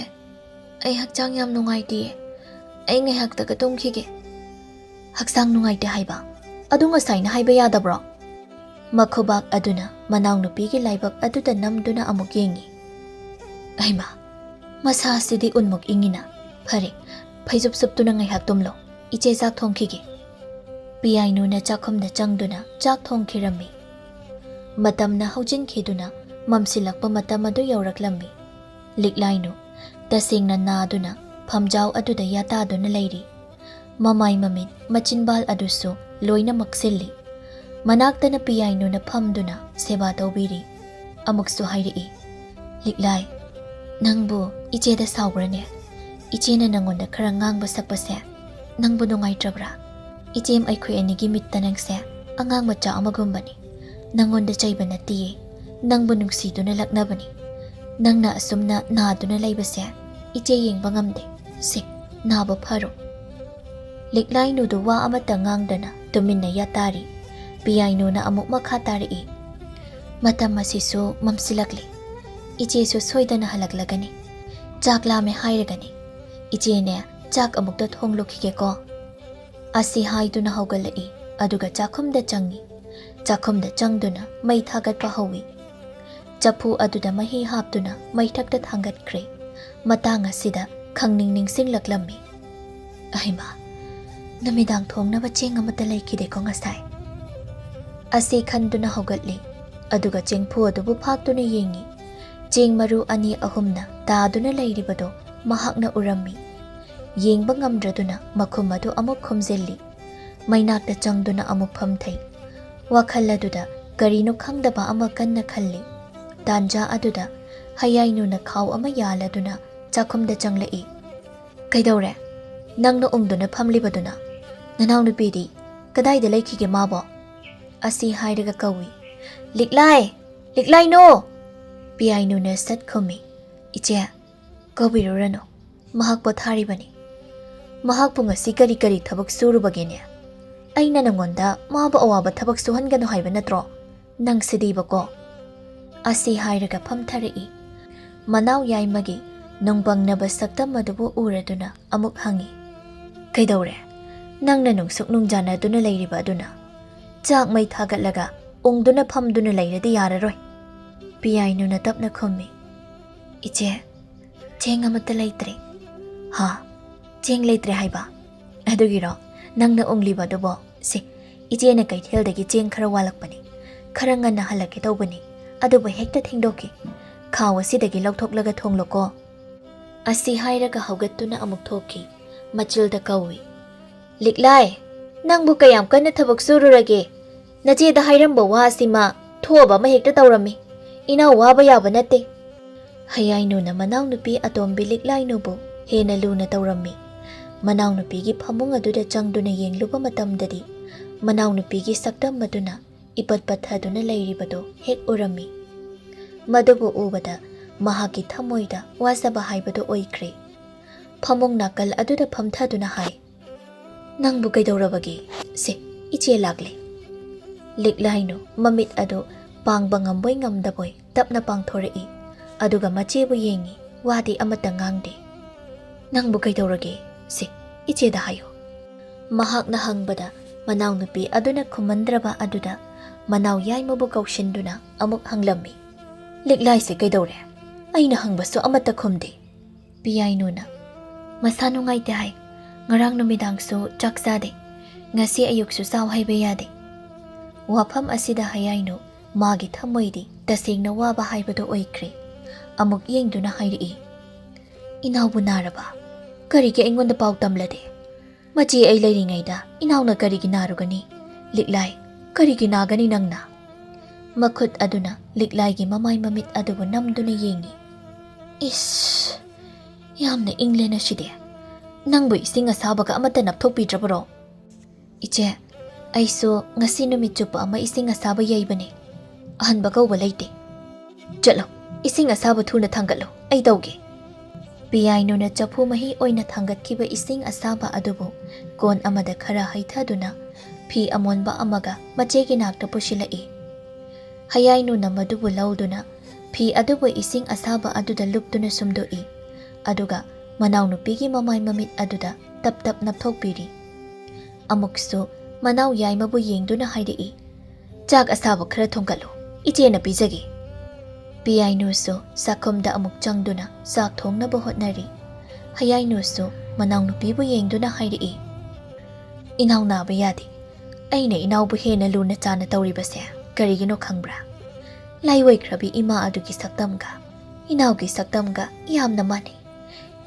ꯑꯩ ꯍꯛꯆꯥꯡ ꯌꯥꯝ ꯅꯨꯡꯉꯥꯏꯇꯦꯌꯦ꯫ ꯑꯩ ꯉꯥꯏꯍꯥꯛꯇꯒ ꯇꯨꯝꯈꯤꯒꯦ꯫" "ꯍꯛꯆꯥꯡ ꯅꯨꯡꯉꯥꯏꯇꯦ ꯍꯥꯏꯕ? ꯑꯗꯨ ꯉꯁꯥꯏꯅ ꯍꯥꯏꯕ ꯌꯥꯗꯕ꯭ꯔꯣ?" ꯃꯈꯨꯕꯥꯛ ꯑꯗꯨꯅ ꯃꯅꯥꯎꯅꯨꯄꯤꯒꯤ ꯂꯥꯏꯕꯛ ꯑꯗꯨꯗ ꯅꯝꯗꯨꯅ ꯑꯃꯨꯛ ꯌꯦꯡꯉꯤ꯫ "ꯍꯩꯃꯥ, ꯃꯁꯥ ꯑꯁꯤꯗꯤ ꯎꯟꯃꯨꯛ ꯏꯪꯉꯤꯅ꯫ ꯐꯔꯦ, ꯐꯩꯖꯨꯞ ꯁꯨꯞꯇꯨꯅ ꯉꯥꯏꯍꯥꯛ ꯇꯨꯝꯂꯣ꯫ ꯏꯆꯦ ꯆꯥꯛ ꯊꯣꯡꯈꯤꯒꯦ꯫" ꯄꯤꯌꯥꯏꯅꯨꯅ ꯆꯥꯛꯈꯨꯝꯗ ꯆꯪꯗꯨꯅ ꯆꯥꯛ ꯊꯣꯡꯈꯤꯔꯝꯃꯤ꯫ ꯃꯇꯝꯅ ꯍꯧꯖꯤꯟꯈꯤꯗꯨꯅ ꯃꯝꯁꯤꯜꯂꯛꯄ ꯃꯇꯝ ꯑꯗꯨ ꯌꯧꯔꯛꯂꯝꯃꯤ꯫ ꯂꯤꯛꯂꯥꯏꯅꯨ ꯇꯁꯦꯡꯅ ꯅꯥꯗꯨꯅ ꯐꯝꯖꯥꯎ ꯑꯗꯨꯗ ꯌꯥꯇꯥꯗꯨꯅ ꯂꯩꯔꯤ꯫ ꯃꯃꯥꯏ ꯃꯃꯤꯠ ꯃꯆꯤꯟꯕꯥꯜ ꯑꯗꯨꯁꯨ ꯂꯣꯏꯅ ꯃꯛꯁꯤꯜꯂꯤ꯫ ꯃꯅꯥꯛꯇꯅ ꯄꯤꯌꯥꯏꯅꯨꯅ ꯐꯝꯗꯨꯅ ꯁꯦꯕꯥ ꯇꯧꯕꯤꯔꯤ꯫ ꯑꯃꯨꯛꯁꯨ ꯍꯥꯏꯔꯛꯏ, "ꯂꯤꯛꯂꯥꯏ, ꯅꯪꯕꯨ ꯏꯆꯦꯗ ꯁꯥꯎꯕ꯭ꯔꯅꯦ? ꯏꯆꯦꯅ ꯅꯪꯉꯣꯟꯗ ꯈꯔ ꯉꯥꯡꯕ ꯁꯛꯄꯁꯦ ꯅꯪꯕꯨ ꯅꯨꯡꯉꯥꯏꯇ꯭ꯔꯕ꯭ꯔꯥ? ꯏꯆꯦꯝ ꯑꯩꯈꯣꯏ ꯑꯅꯤꯒꯤ ꯃꯤꯠꯇ ꯅꯪꯁꯦ ꯑꯉꯥꯡ ꯃꯆꯥ ꯑꯃꯒꯨꯝꯕꯅꯤ꯫ ꯅꯪꯉꯣꯟꯗ ꯆꯩꯕ ꯅꯠꯇꯤꯌꯦ, ꯅꯪꯕꯨ ꯅꯨꯡꯁꯤꯗꯨꯅ ꯂꯛꯅꯕꯅꯤ꯫ ꯅꯪꯅ ꯑꯁꯨꯝꯅ ꯅꯥꯗꯨꯅ ꯂꯩꯕꯁꯦ ꯏꯆꯦ ꯌꯦꯡꯕ ꯉꯝꯗꯦ꯫ ꯁꯦ, ꯅꯥꯕ ꯐꯔꯣ꯫" ꯂꯤꯛꯂꯥꯏꯅꯨꯗꯨ ꯋꯥ ꯑꯃꯠꯇ ꯉꯥꯡꯗꯅ ꯇꯨꯃꯤꯟꯅ ꯌꯥꯇꯥꯔꯤ꯫ ꯄꯤꯌꯥꯏꯅꯨꯅ ꯑꯃꯨꯛ ꯃꯈꯥ ꯇꯥꯔꯛꯏ, "ꯃꯇꯝ ꯑꯁꯤꯁꯨ ꯃꯝꯁꯤꯜꯂꯛꯂꯤ꯫ ꯏꯆꯦꯁꯨ ꯁꯣꯏꯗꯅ ꯍꯜꯂꯛꯂꯒꯅꯤ꯫ ꯆꯥꯛ ꯂꯥꯝꯃꯦ ꯍꯥꯏꯔꯒꯅꯤ꯫ ꯏꯆꯦꯅꯦ, ꯆꯥꯛ ꯑꯃꯨꯛꯇ ꯊꯣꯡꯂꯨꯈꯤꯒꯦꯀꯣ?" ꯑꯁꯤ ꯍꯥꯏꯗꯨꯅ ꯍꯧꯒꯠꯂꯛꯏ, ꯑꯗꯨꯒ ꯆꯥꯛꯈꯨꯝꯗ ꯆꯪꯏ꯫ ꯆꯥꯛꯈꯨꯝꯗ ꯆꯪꯗꯨꯅ ꯃꯩ ꯊꯥꯒꯠꯄ ꯍꯧꯏ꯫ ꯆꯐꯨ ꯑꯗꯨꯗ ꯃꯍꯤ ꯍꯥꯞꯇꯨꯅ ꯃꯩꯊꯛꯇ ꯊꯥꯡꯒꯠꯈ꯭ꯔꯦ꯫ ꯃꯇꯥꯡ ꯑꯁꯤꯗ ꯈꯪꯅꯤꯡ ꯅꯤꯡꯁꯤꯡꯂꯛꯂꯝꯃꯤ꯫ "ꯑꯍꯩꯃꯥ, ꯅꯨꯃꯤꯗꯥꯡ ꯊꯣꯡꯅꯕ ꯆꯦꯡ ꯑꯃꯠꯇ ꯂꯩꯈꯤꯗꯦꯀꯣ ꯉꯁꯥꯏ?" ꯑꯁꯤ ꯈꯟꯗꯨꯅ ꯍꯧꯒꯠꯂꯤ, ꯑꯗꯨꯒ ꯆꯦꯡꯐꯨ ꯑꯗꯨꯕꯨ ꯐꯥꯛꯇꯨꯅ ꯌꯦꯡꯏ꯫ ꯆꯦꯡ ꯃꯔꯨ ꯑꯅꯤ ꯑꯍꯨꯝꯅ ꯇꯥꯗꯨꯅ ꯂꯩꯔꯤꯕꯗꯨ ꯃꯍꯥꯛꯅ ꯎꯔꯝꯃꯤ꯫ ꯌꯦꯡꯕ ꯉꯝꯗ꯭ꯔꯗꯨꯅ ꯃꯈꯨꯝ ꯑꯗꯨ ꯑꯃꯨꯛ ꯈꯨꯝꯖꯤꯜꯂꯤ꯫ ꯃꯩꯅꯥꯛꯇ ꯆꯪꯗꯨꯅ ꯑꯃꯨꯛ ꯐꯝꯊꯩ꯫ ꯋꯥꯈꯜ ꯑꯗꯨꯗ ꯀꯔꯤꯅꯣ ꯈꯪꯗꯕ ꯑꯃ ꯀꯟꯅ ꯈꯜꯂꯤ꯫ ꯇꯥꯟꯖꯥ ꯑꯗꯨꯗ ꯍꯌꯥꯏꯅꯨꯅ ꯈꯥꯎ ꯑꯃ ꯌꯥꯜꯂꯗꯨꯅ ꯆꯥꯛꯈꯨꯝꯗ ꯆꯪꯂꯛꯏ꯫ "ꯀꯩꯗꯧꯔꯦ? ꯅꯪꯅ ꯎꯪꯗꯨꯅ ꯐꯝꯂꯤꯕꯗꯨꯅ? ꯅꯅꯥꯎꯅꯨꯄꯤꯗꯤ ꯀꯗꯥꯏꯗ ꯂꯩꯈꯤꯒꯦ ꯃꯥꯕꯣ?" ꯑꯁꯤ ꯍꯥꯏꯔꯒ ꯀꯧꯏ, "ꯂꯤꯛꯂꯥꯏ! ꯂꯤꯛꯂꯥꯏꯅꯨ!" ꯄꯤꯌꯥꯏꯅꯨꯅ ꯁꯠ ꯈꯨꯝꯃꯤ, "ꯏꯆꯦ, ꯀꯧꯕꯤꯔꯨꯔꯅꯨ꯫ ꯃꯍꯥꯛ ꯄꯣꯊꯥꯔꯤꯕꯅꯤ꯫ ꯃꯍꯥꯛꯄꯨ ꯉꯁꯤ ꯀꯔꯤ ꯀꯔꯤ ꯊꯕꯛ ꯁꯨꯔꯨꯕꯒꯦꯅꯦ? ꯑꯩꯅ ꯅꯉꯣꯟꯗ ꯃꯥꯕꯨ ꯑꯋꯥꯕ ꯊꯕꯛ ꯁꯨꯍꯟꯒꯅꯨ ꯍꯥꯏꯕ ꯅꯠꯇ꯭ꯔꯣ? ꯅꯪꯁꯤꯗꯤꯕꯀꯣ!" ꯑꯁꯤ ꯍꯥꯏꯔꯒ ꯐꯝꯊꯔꯛꯏ꯫ ꯃꯅꯥꯎ ꯌꯥꯏꯃꯒꯤ ꯅꯨꯡꯕꯪꯅꯕ ꯁꯛꯇꯝ ꯑꯗꯨꯕꯨ ꯎꯔꯗꯨꯅ ꯑꯃꯨꯛ ꯍꯪꯏ, "ꯀꯩꯗꯧꯔꯦ? ꯅꯪꯅ ꯅꯨꯡꯁꯨꯛ ꯅꯨꯡꯖꯥꯅꯗꯨꯅ ꯂꯩꯔꯤꯕ ꯑꯗꯨꯅ? ꯆꯥꯛ ꯃꯩ ꯊꯥꯒꯠꯂꯒ ꯎꯪꯗꯨꯅ ꯐꯝꯗꯨꯅ ꯂꯩꯔꯗꯤ ꯌꯥꯔꯔꯣꯏ꯫" ꯄꯤꯌꯥꯏꯅꯨꯅ ꯇꯞꯅ ꯈꯨꯝꯃꯤ, "ꯏꯆꯦ, ꯆꯦꯡ ꯑꯃꯠꯇ ꯂꯩꯇ꯭ꯔꯦ꯫" "ꯍꯥ? ꯆꯦꯡ ꯂꯩꯇ꯭ꯔꯦ ꯍꯥꯏꯕ? ꯑꯗꯨꯒꯤꯔꯣ ꯅꯪꯅ ꯎꯪꯂꯤꯕ ꯑꯗꯨꯕꯣ? ꯁꯦ, ꯏꯆꯦꯅ ꯀꯩꯊꯦꯜꯗꯒꯤ ꯆꯦꯡ ꯈꯔ ꯋꯥꯠꯂꯛꯄꯅꯤ꯫ ꯈꯔ ꯉꯟꯅ ꯍꯜꯂꯛꯀꯦ ꯇꯧꯕꯅꯤ, ꯑꯗꯨꯕꯨ ꯍꯦꯛꯇ ꯊꯦꯡꯗꯣꯛꯈꯤ꯫ ꯈꯥꯎ ꯑꯁꯤꯗꯒꯤ ꯂꯧꯊꯣꯛꯂꯒ ꯊꯣꯡꯂꯣꯀꯣ꯫" ꯑꯁꯤ ꯍꯥꯏꯔꯒ ꯍꯧꯒꯠꯇꯨꯅ ꯑꯃꯨꯛ ꯊꯣꯛꯈꯤ꯫ ꯃꯆꯤꯜꯗ ꯀꯧꯏ, "ꯂꯤꯛꯂꯥꯏ, ꯅꯪꯕꯨ ꯀꯌꯥꯝ ꯀꯟꯅ ꯊꯕꯛ ꯁꯨꯔꯨꯔꯒꯦ? ꯅꯆꯦꯗ ꯍꯥꯏꯔꯝꯕ ꯋꯥ ꯑꯁꯤꯃ ꯊꯣꯛꯑꯕ ꯑꯃ ꯍꯦꯛꯇ ꯇꯧꯔꯝꯃꯤ꯫ ꯏꯅꯥꯎ ꯋꯥꯕ ꯌꯥꯕ ꯅꯠꯇꯦ꯫" ꯍꯌꯥꯏꯅꯨꯅ ꯃꯅꯥꯎꯅꯨꯄꯤ ꯑꯇꯣꯝꯕꯤ ꯂꯤꯛꯂꯥꯏꯅꯨꯕꯨ ꯍꯦꯟꯅ ꯂꯨꯅ ꯇꯧꯔꯝꯃꯤ꯫ ꯃꯅꯥꯎꯅꯨꯄꯤꯒꯤ ꯐꯃꯨꯡ ꯑꯗꯨꯗ ꯆꯪꯗꯨꯅ ꯌꯦꯡꯂꯨꯕ ꯃꯇꯝꯗꯗꯤ, ꯃꯅꯥꯎꯅꯨꯄꯤꯒꯤ ꯁꯛꯇꯝ ꯑꯗꯨꯅ ꯏꯄꯠ ꯄꯠꯊꯗꯨꯅ ꯂꯩꯔꯤꯕꯗꯨ ꯍꯦꯛ ꯎꯔꯝꯃꯤ꯫ ꯃꯗꯨꯕꯨ ꯎꯕꯗ ꯃꯍꯥꯛꯀꯤ ꯊꯃꯣꯏꯗ ꯋꯥꯖꯕ ꯍꯥꯏꯕꯗꯨ ꯑꯣꯏꯈ꯭ꯔꯦ꯫ ꯐꯃꯨꯡ ꯅꯥꯀꯜ ꯑꯗꯨꯗ ꯐꯝꯊꯗꯨꯅ ꯍꯥꯏ, "ꯅꯪꯕꯨ ꯀꯩꯗꯧꯔꯕꯒꯦ? ꯁꯦ, ꯏꯆꯦ ꯂꯥꯛꯂꯦ꯫" ꯂꯤꯛꯂꯥꯏꯅꯨ ꯃꯃꯤꯠ ꯑꯗꯨ ꯄꯥꯡꯕ ꯉꯝꯕꯣꯏ ꯉꯝꯗꯕꯣꯏ ꯇꯞꯅ ꯄꯥꯡꯊꯣꯔꯛꯏ꯫ ꯑꯗꯨꯒ ꯃꯆꯦꯕꯨ ꯌꯦꯡꯉꯤ, ꯋꯥꯗꯤ ꯑꯃꯠꯇ ꯉꯥꯡꯗꯦ꯫ "ꯅꯪꯕꯨ ꯀꯩꯗꯧꯔꯒꯦ? ꯁꯦ, ꯏꯆꯦꯗ ꯍꯥꯏꯌꯨ꯫" ꯃꯍꯥꯛꯅ ꯍꯪꯕꯗ ꯃꯅꯥꯎꯅꯨꯄꯤ ꯑꯗꯨꯅ ꯈꯨꯝꯃꯟꯗ꯭ꯔꯕ ꯑꯗꯨꯗ ꯃꯅꯥꯎ ꯌꯥꯏꯃꯕꯨ ꯀꯧꯁꯤꯟꯗꯨꯅ ꯑꯃꯨꯛ ꯍꯪꯂꯝꯃꯤ, "ꯂꯤꯛꯂꯥꯏꯁꯦ ꯀꯩꯗꯧꯔꯦ? ꯑꯩꯅ ꯍꯪꯕꯁꯨ ꯑꯃꯠꯇ ꯈꯨꯝꯗꯦ꯫" ꯄꯤꯌꯥꯏꯅꯨꯅ, "ꯃꯁꯥ ꯅꯨꯡꯉꯥꯏꯇꯦ ꯍꯥꯏ, ꯉꯔꯥꯡ ꯅꯨꯃꯤꯗꯥꯡꯁꯨ ꯆꯥꯛ ꯆꯥꯗꯦ, ꯉꯁꯤ ꯑꯌꯨꯛꯁꯨ ꯆꯥꯎ ꯍꯥꯏꯕ ꯌꯥꯗꯦ꯫" ꯋꯥꯐꯝ ꯑꯁꯤꯗ ꯍꯌꯥꯏꯅꯨ ꯃꯥꯒꯤ ꯊꯃꯣꯏꯗꯤ ꯇꯁꯦꯡꯅ ꯋꯥꯕ ꯍꯥꯏꯕꯗꯨ ꯑꯣꯏꯈ꯭ꯔꯦ꯫ ꯑꯃꯨꯛ ꯌꯦꯡꯗꯨꯅ ꯍꯥꯏꯔꯛꯏ, "ꯏꯅꯥꯎꯕꯨ ꯅꯥꯔꯕ? ꯀꯔꯤꯒꯤ ꯑꯩꯉꯣꯟꯗ ꯄꯥꯎ ꯇꯝꯂꯗꯦ? ꯃꯆꯦ ꯑꯩ ꯂꯩꯔꯤꯉꯩꯗ ꯏꯅꯥꯎꯅ ꯀꯔꯤꯒꯤ ꯅꯥꯔꯨꯒꯅꯤ? ꯂꯤꯛꯂꯥꯏ, ꯀꯔꯤꯒꯤ ꯅꯥꯒꯅꯤ ꯅꯪꯅ?" ꯃꯈꯨꯠ ꯑꯗꯨꯅ ꯂꯤꯛꯂꯥꯏꯒꯤ ꯃꯃꯥꯏ ꯃꯃꯤꯠ ꯑꯗꯨꯕꯨ ꯅꯝꯗꯨꯅ ꯌꯦꯡꯉꯤ꯫ "ꯏꯁ, ꯌꯥꯝꯅ ꯏꯪꯂꯦ ꯉꯁꯤꯗꯤ꯫ ꯅꯪꯕꯨ ꯏꯁꯤꯡ ꯑꯁꯥꯕꯒ ꯑꯃꯠꯇ ꯅꯞꯊꯣꯛꯄꯤꯗ꯭ꯔꯕꯔꯣ?" "ꯏꯆꯦ, ꯑꯩꯁꯨ ꯉꯁꯤ ꯅꯨꯃꯤꯠ ꯆꯨꯞꯄ ꯑꯃ ꯏꯁꯤꯡ ꯑꯁꯥꯕ ꯌꯩꯕꯅꯦ꯫ ꯑꯍꯟꯕ ꯀꯧꯕ ꯂꯩꯇꯦ꯫ ꯆꯠꯂꯣ, ꯏꯁꯤꯡ ꯑꯁꯥꯕ ꯊꯨꯅ ꯊꯥꯡꯒꯠꯂꯣ, ꯑꯩ ꯇꯧꯒꯦ꯫" ꯄꯤꯌꯥꯏꯅꯨꯅ ꯆꯐꯨ ꯃꯍꯤ ꯑꯣꯏꯅ ꯊꯥꯡꯒꯠꯈꯤꯕ ꯏꯁꯤꯡ ꯑꯁꯥꯕ ꯑꯗꯨꯕꯨ ꯀꯣꯟ ꯑꯃꯗ ꯈꯔ ꯍꯩꯊꯗꯨꯅ ꯐꯤ ꯑꯃꯣꯟꯕ ꯑꯃꯒ ꯃꯆꯦꯒꯤ ꯅꯥꯛꯇ ꯄꯨꯁꯤꯜꯂꯛꯏ꯫ ꯍꯌꯥꯏꯅꯨꯅ ꯃꯗꯨꯕꯨ ꯂꯧꯗꯨꯅ ꯐꯤ ꯑꯗꯨꯕꯨ ꯏꯁꯤꯡ ꯑꯁꯥꯕ ꯑꯗꯨꯗ ꯂꯨꯞꯇꯨꯅ ꯁꯨꯝꯗꯣꯛꯏ꯫ ꯑꯗꯨꯒ ꯃꯅꯥꯎꯅꯨꯄꯤꯒꯤ ꯃꯃꯥꯏ ꯃꯃꯤꯠ ꯑꯗꯨꯗ ꯇꯞ ꯇꯞ ꯅꯞꯊꯣꯛꯄꯤꯔꯤ꯫ ꯑꯃꯨꯛꯁꯨ ꯃꯅꯥꯎ ꯌꯥꯏꯃꯕꯨ ꯌꯦꯡꯗꯨꯅ ꯍꯥꯏꯔꯛꯏ, "ꯆꯥꯛ ꯑꯁꯥꯕ ꯈꯔ ꯊꯣꯡꯒꯠꯂꯨ, ꯏꯆꯦꯅ ꯄꯤꯖꯒꯦ꯫" ꯄꯤꯌꯥꯏꯅꯨꯁꯨ ꯆꯥꯛꯈꯨꯝꯗ ꯑꯃꯨꯛ ꯆꯪꯗꯨꯅ ꯆꯥꯛ ꯊꯣꯡꯅꯕ ꯍꯣꯠꯅꯔꯤ꯫ ꯍꯌꯥꯏꯅꯨꯁꯨ ꯃꯅꯥꯎꯅꯨꯄꯤꯕꯨ ꯌꯦꯡꯗꯨꯅ ꯍꯥꯏꯔꯛꯏ, "ꯏꯅꯥꯎ ꯅꯥꯕ ꯌꯥꯗꯦ꯫ ꯑꯩꯅ ꯏꯅꯥꯎꯕꯨ ꯍꯦꯟꯅ ꯂꯨꯅ ꯆꯥꯅ ꯇꯧꯔꯤꯕꯁꯦ ꯀꯔꯤꯒꯤꯅꯣ ꯈꯪꯕ꯭ꯔꯥ? ꯂꯥꯏꯑꯣꯏꯈ꯭ꯔꯕꯤ ꯏꯃꯥ ꯑꯗꯨꯒꯤ ꯁꯛꯇꯝꯒ ꯏꯅꯥꯎꯒꯤ ꯁꯛꯇꯝꯒ ꯌꯥꯝꯅ ꯃꯥꯟꯅꯩ꯫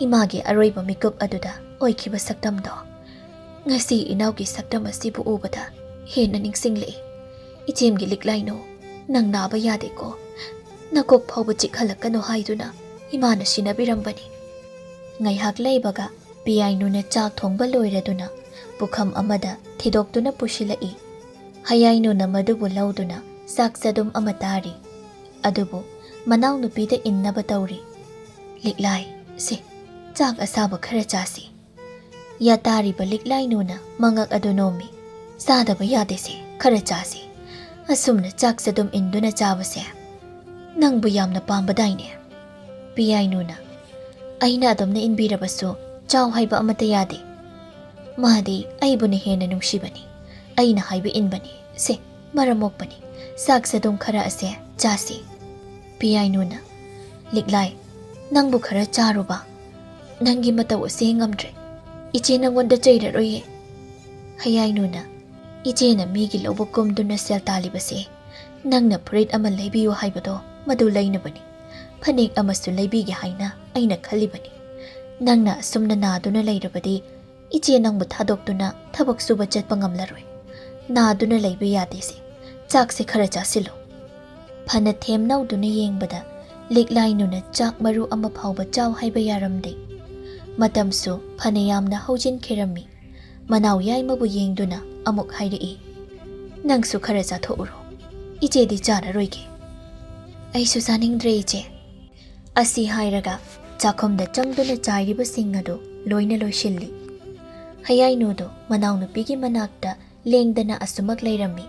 ꯏꯃꯥꯒꯤ ꯑꯔꯣꯏꯕ ꯃꯤꯀꯨꯞ ꯑꯗꯨꯗ ꯑꯣꯏꯈꯤꯕ ꯁꯛꯇꯝꯗꯣ ꯉꯁꯤ ꯏꯅꯥꯎꯒꯤ ꯁꯛꯇꯝ ꯑꯁꯤꯕꯨ ꯎꯕꯗ ꯍꯦꯟꯅ ꯅꯤꯡꯁꯤꯡꯂꯛꯏ꯫ ꯏꯆꯦꯝꯒꯤ ꯂꯤꯛꯂꯥꯏꯅꯨ, ꯅꯪ ꯅꯥꯕ ꯌꯥꯗꯦꯀꯣ꯫ ꯅꯀꯣꯛ ꯐꯥꯎꯕ ꯆꯤꯛꯍꯜꯂꯛꯀꯅꯨ ꯍꯥꯏꯗꯨꯅ ꯏꯃꯥꯅ ꯁꯤꯟꯅꯕꯤꯔꯝꯕꯅꯤ꯫" ꯉꯥꯏꯍꯥꯛ ꯂꯩꯕꯒ ꯄꯤꯌꯥꯏꯅꯨꯅ ꯆꯥꯛ ꯊꯣꯡꯕ ꯂꯣꯏꯔꯗꯨꯅ ꯄꯨꯈꯝ ꯑꯃꯗ ꯊꯤꯗꯣꯛꯇꯨꯅ ꯄꯨꯁꯤꯜꯂꯛꯏ꯫ ꯍꯌꯥꯏꯅꯨꯅ ꯃꯗꯨꯕꯨ ꯂꯧꯗꯨꯅ ꯆꯥꯛ ꯆꯗꯨꯝ ꯑꯃ ꯇꯥꯔꯤ꯫ ꯑꯗꯨꯕꯨ ꯃꯅꯥꯎꯅꯨꯄꯤꯗ ꯏꯟꯅꯕ ꯇꯧꯔꯤ꯫ "ꯂꯤꯛꯂꯥꯏ, ꯁꯦ, ꯆꯥꯛ ꯑꯁꯥꯕ ꯈꯔ ꯆꯥꯁꯤ꯫" ꯌꯥꯇꯥꯔꯤꯕ ꯂꯤꯛꯂꯥꯏꯅꯨꯅ ꯃꯉꯛ ꯑꯗꯨ ꯅꯣꯝꯃꯤ꯫ "ꯆꯥꯗꯕ ꯌꯥꯗꯦꯁꯦ, ꯈꯔ ꯆꯥꯁꯤ꯫ ꯑꯁꯨꯝꯅ ꯆꯥꯛ ꯆꯗꯨꯝ ꯏꯟꯗꯨꯅ ꯆꯥꯕꯁꯦ ꯅꯪꯕꯨ ꯌꯥꯝꯅ ꯄꯥꯝꯕꯗꯥꯏꯅꯦ?" ꯄꯤꯌꯥꯏꯅꯨꯅ, "ꯑꯩꯅ ꯑꯗꯨꯝꯅ ꯏꯟꯕꯤꯔꯕꯁꯨ ꯆꯥꯎ ꯍꯥꯏꯕ ꯑꯃꯠꯇ ꯌꯥꯗꯦ꯫ ꯃꯥꯗꯤ ꯑꯩꯕꯨꯅ ꯍꯦꯟꯅ ꯅꯨꯡꯁꯤꯕꯅꯤ꯫ ꯑꯩꯅ ꯍꯥꯏꯕ ꯏꯟꯕꯅꯤ꯫ ꯁꯦ, ꯃꯔꯝ ꯃꯣꯛꯄꯅꯤ꯫ ꯆꯥꯛ ꯆꯗꯨꯝ ꯈꯔ ꯑꯁꯦ ꯆꯥꯁꯤ꯫" ꯄꯤꯌꯥꯏꯅꯨꯅ, "ꯂꯤꯛꯂꯥꯏ, ꯅꯪꯕꯨ ꯈꯔ ꯆꯥꯔꯨꯕ꯫ ꯅꯪꯒꯤ ꯃꯇꯧ ꯑꯁꯦ ꯉꯝꯗ꯭ꯔꯦ꯫ ꯏꯆꯦ ꯅꯪꯉꯣꯟꯗ ꯆꯩꯔꯔꯣꯏꯌꯦ꯫" ꯍꯌꯥꯏꯅꯨꯅ, "ꯏꯆꯦꯅ ꯃꯤꯒꯤ ꯂꯧꯕꯨꯛ ꯀꯨꯝꯗꯨꯅ ꯁꯦꯜ ꯇꯥꯜꯂꯤꯕꯁꯦ ꯅꯪꯅ ꯐꯨꯔꯤꯠ ꯑꯃ ꯂꯩꯕꯤꯌꯨ ꯍꯥꯏꯕꯗꯣ ꯃꯗꯨ ꯂꯩꯅꯕꯅꯤ꯫ ꯐꯅꯦꯛ ꯑꯃꯁꯨ ꯂꯩꯕꯤꯒꯦ ꯍꯥꯏꯅ ꯑꯩꯅ ꯈꯜꯂꯤꯕꯅꯤ꯫ ꯅꯪꯅ ꯑꯁꯨꯝꯅ ꯅꯥꯗꯨꯅ ꯂꯩꯔꯕꯗꯤ ꯏꯆꯦ ꯅꯪꯕꯨ ꯊꯥꯗꯣꯛꯇꯨꯅ ꯊꯕꯛ ꯁꯨꯕ ꯆꯠꯄ ꯉꯝꯂꯔꯣꯏ꯫ ꯅꯥꯗꯨꯅ ꯂꯩꯕ ꯌꯥꯗꯦꯁꯦ꯫ ꯆꯥꯛꯁꯦ ꯈꯔ ꯆꯥꯁꯤꯜꯂꯨ꯫" ꯐꯅ ꯊꯦꯝꯅꯧꯗꯨꯅ ꯌꯦꯡꯕꯗ ꯂꯤꯛꯂꯥꯏꯅꯨꯅ ꯆꯥꯛ ꯃꯔꯨ ꯑꯃ ꯐꯥꯎꯕ ꯆꯥꯎ ꯍꯥꯏꯕ ꯌꯥꯔꯝꯗꯦ꯫ ꯃꯇꯝꯁꯨ ꯐꯅ ꯌꯥꯝꯅ ꯍꯧꯖꯤꯟꯈꯤꯔꯝꯃꯤ꯫ ꯃꯅꯥꯎ ꯌꯥꯏꯃꯕꯨ ꯌꯦꯡꯗꯨꯅ ꯑꯃꯨꯛ ꯍꯥꯏꯔꯛꯏ, "ꯅꯪꯁꯨ ꯈꯔ ꯆꯥꯊꯣꯛꯎꯔꯣ꯫ ꯏꯆꯦꯗꯤ ꯆꯥꯔꯔꯣꯏꯒꯦ꯫" "ꯑꯩꯁꯨ ꯆꯥꯅꯤꯡꯗ꯭ꯔꯦ, ꯏꯆꯦ꯫" ꯑꯁꯤ ꯍꯥꯏꯔꯒ ꯆꯥꯛꯈꯨꯝꯗ ꯆꯪꯗꯨꯅ ꯆꯥꯏꯔꯤꯕꯁꯤꯡ ꯑꯗꯨ ꯂꯣꯏꯅ ꯂꯣꯏꯁꯤꯜꯂꯤ꯫ ꯍꯌꯥꯏꯅꯨꯗꯨ ꯃꯅꯥꯎꯅꯨꯄꯤꯒꯤ ꯃꯅꯥꯛꯇ ꯂꯦꯡꯗꯅ ꯑꯁꯨꯃꯛ ꯂꯩꯔꯝꯃꯤ꯫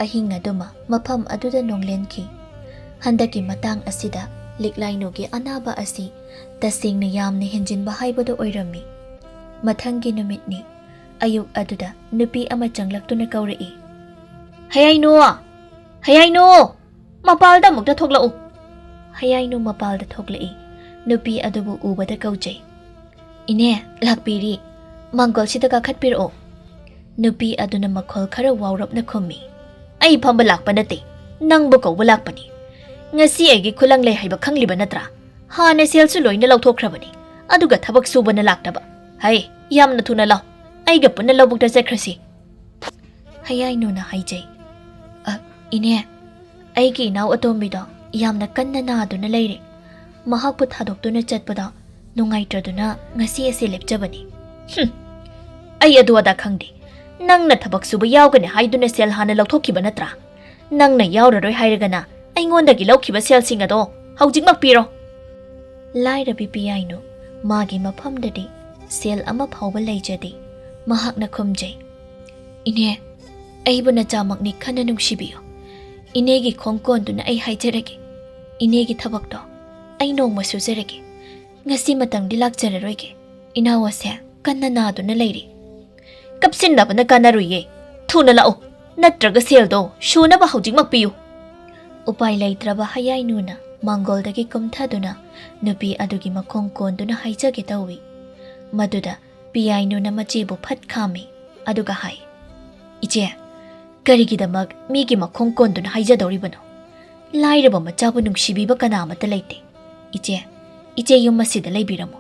ꯑꯍꯤꯡ ꯑꯗꯨꯃ ꯃꯐꯝ ꯑꯗꯨꯗ ꯅꯣꯡꯂꯦꯟꯈꯤ꯫ ꯍꯟꯗꯛꯀꯤ ꯃꯇꯥꯡ ꯑꯁꯤꯗ ꯂꯤꯛꯂꯥꯏꯅꯨꯒꯤ ꯑꯅꯥꯕ ꯑꯁꯤ ꯇꯁꯦꯡꯅ ꯌꯥꯝꯅ ꯍꯦꯟꯖꯤꯟꯕ ꯍꯥꯏꯕꯗꯨ ꯑꯣꯏꯔꯝꯃꯤ꯫ ꯃꯊꯪꯒꯤ ꯅꯨꯃꯤꯠꯅꯤ꯫ ꯑꯌꯨꯛ ꯑꯗꯨꯗ ꯅꯨꯄꯤ ꯑꯃ ꯆꯪꯂꯛꯇꯨꯅ ꯀꯧꯔꯛꯏ, "ꯍꯌꯥꯏꯅꯨ! ꯍꯌꯥꯏꯅꯨ! ꯃꯄꯥꯜꯗ ꯑꯃꯨꯛꯇ ꯊꯣꯛꯂꯛꯎ꯫" ꯍꯌꯥꯏꯅꯨ ꯃꯄꯥꯜꯗ ꯊꯣꯛꯂꯛꯏ꯫ ꯅꯨꯄꯤ ꯑꯗꯨꯕꯨ ꯎꯕꯗ ꯀꯧꯖꯩ, "ꯏꯅꯦ, ꯂꯥꯛꯄꯤꯔꯤ꯫ ꯃꯥꯡꯒꯣꯜꯁꯤꯗ ꯀꯥꯈꯠꯄꯤꯔꯛꯑꯣ꯫" ꯅꯨꯄꯤ ꯑꯗꯨꯅ ꯃꯈꯣꯜ ꯈꯔ ꯋꯥꯎꯔꯞꯅ ꯈꯨꯝꯃꯤ, "ꯑꯩ ꯐꯝꯕ ꯂꯥꯛꯄ ꯅꯠꯇꯦ, ꯅꯪꯕꯨ ꯀꯧꯕ ꯂꯥꯛꯄꯅꯤ꯫ ꯉꯁꯤ ꯑꯩꯒꯤ ꯈꯨꯂꯪ ꯂꯩ ꯍꯥꯏꯕ ꯈꯪꯂꯤꯕ ꯅꯠꯇ꯭ꯔꯥ? ꯍꯥꯟꯅ ꯁꯦꯜꯁꯨ ꯂꯣꯏꯅ ꯂꯧꯊꯣꯛꯈ꯭ꯔꯕꯅꯤ, ꯑꯗꯨꯒ ꯊꯕꯛ ꯁꯨꯕꯅ ꯂꯥꯛꯇꯕ꯫ ꯍꯩ, ꯌꯥꯝꯅ ꯊꯨꯅ ꯂꯥꯎ, ꯑꯩꯒ ꯄꯨꯟꯅ ꯂꯧꯕꯨꯛꯇ ꯆꯠꯈ꯭ꯔꯁꯤ꯫" ꯍꯌꯥꯏꯅꯨꯅ ꯍꯥꯏꯖꯩ, "ꯑ, ꯏꯅꯦ, ꯑꯩꯒꯤ ꯏꯅꯥꯎ ꯑꯇꯣꯝꯕꯤꯗꯣ ꯌꯥꯝꯅ ꯀꯟꯅ ꯅꯥꯗꯨꯅ ꯂꯩꯔꯦ꯫ ꯃꯍꯥꯛꯄꯨ ꯊꯥꯗꯣꯛꯇꯨꯅ ꯆꯠꯄꯗ ꯅꯨꯡꯉꯥꯏꯇ꯭ꯔꯗꯨꯅ ꯉꯁꯤ ꯑꯁꯤ ꯂꯦꯞꯆꯕꯅꯤ꯫" "ꯍꯨꯝ, ꯑꯩ ꯑꯗꯨ ꯑꯗꯥ ꯈꯪꯗꯦ꯫ ꯅꯪꯅ ꯊꯕꯛ ꯁꯨꯕ ꯌꯥꯎꯒꯅꯤ ꯍꯥꯏꯗꯨꯅ ꯁꯦꯜ ꯍꯥꯟꯅ ꯂꯧꯊꯣꯛꯈꯤꯕ ꯅꯠꯇ꯭ꯔꯥ? ꯅꯪꯅ ꯌꯥꯎꯔꯔꯣꯏ ꯍꯥꯏꯔꯒꯅ ꯑꯩꯉꯣꯟꯗꯒꯤ ꯂꯧꯈꯤꯕ ꯁꯦꯜꯁꯤꯡ ꯑꯗꯣ ꯍꯧꯖꯤꯛꯃꯛ ꯄꯤꯔꯣ꯫" ꯂꯥꯏꯔꯕꯤ ꯄꯤꯌꯥꯏꯅꯨ ꯃꯥꯒꯤ ꯃꯐꯝꯗꯗꯤ ꯁꯦꯜ ꯑꯃ ꯐꯥꯎꯕ ꯂꯩꯖꯗꯦ꯫ ꯃꯍꯥꯛꯅ ꯈꯨꯝꯖꯩ, "ꯏꯅꯦ, ꯑꯩꯕꯨ ꯅꯆꯥꯃꯛꯅꯤ ꯈꯟꯅ ꯅꯨꯡꯁꯤꯕꯤꯌꯨ꯫ ꯏꯅꯦꯒꯤ ꯈꯣꯡ ꯀꯣꯟꯗꯨꯅ ꯑꯩ ꯍꯥꯏꯖꯔꯒꯦ꯫ ꯏꯅꯦꯒꯤ ꯊꯕꯛꯇꯣ ꯑꯩ ꯅꯣꯡꯃ ꯁꯨꯖꯔꯒꯦ꯫ ꯉꯁꯤꯃꯇꯪꯗꯤ ꯂꯥꯛꯆꯔꯔꯣꯏꯒꯦ꯫ ꯏꯅꯥꯎ ꯑꯁꯦ ꯀꯟꯅ ꯅꯥꯗꯨꯅ ꯂꯩꯔꯤ꯫" "ꯀꯞꯁꯤꯟꯅꯕꯅ ꯀꯥꯟꯅꯔꯨꯏꯌꯦ꯫ ꯊꯨꯅ ꯂꯥꯛꯎ, ꯅꯠꯇ꯭ꯔꯒ ꯁꯦꯜꯗꯣ ꯁꯨꯅꯕ ꯍꯧꯖꯤꯛꯃꯛ ꯄꯤꯌꯨ꯫" ꯎꯄꯥꯏ ꯂꯩꯇ꯭ꯔꯕ ꯍꯌꯥꯏꯅꯨꯅ ꯃꯥꯡꯒꯣꯜꯗꯒꯤ ꯀꯨꯝꯊꯗꯨꯅ ꯅꯨꯄꯤ ꯑꯗꯨꯒꯤ ꯃꯈꯣꯡ ꯀꯣꯟꯗꯨꯅ ꯍꯥꯏꯖꯒꯦ ꯇꯧꯏ꯫ ꯃꯗꯨꯗ ꯄꯤꯌꯥꯏꯅꯨꯅ ꯃꯆꯦꯕꯨ ꯐꯠ ꯈꯥꯝꯃꯤ, ꯑꯗꯨꯒ ꯍꯥꯏ, "ꯏꯆꯦ, ꯀꯔꯤꯒꯤꯗꯃꯛ ꯃꯤꯒꯤ ꯃꯈꯣꯡ ꯀꯣꯟꯗꯨꯅ ꯍꯥꯏꯖꯗꯧꯔꯤꯕꯅꯣ? ꯂꯥꯏꯔꯕ ꯃꯆꯥꯕꯨ ꯅꯨꯡꯁꯤꯕꯤꯕ ꯀꯅꯥ ꯑꯃꯠꯇ ꯂꯩꯇꯦ꯫ ꯏꯆꯦ, ꯏꯆꯦ ꯌꯨꯝ ꯑꯁꯤꯗ ꯂꯩꯕꯤꯔꯝꯃꯨ꯫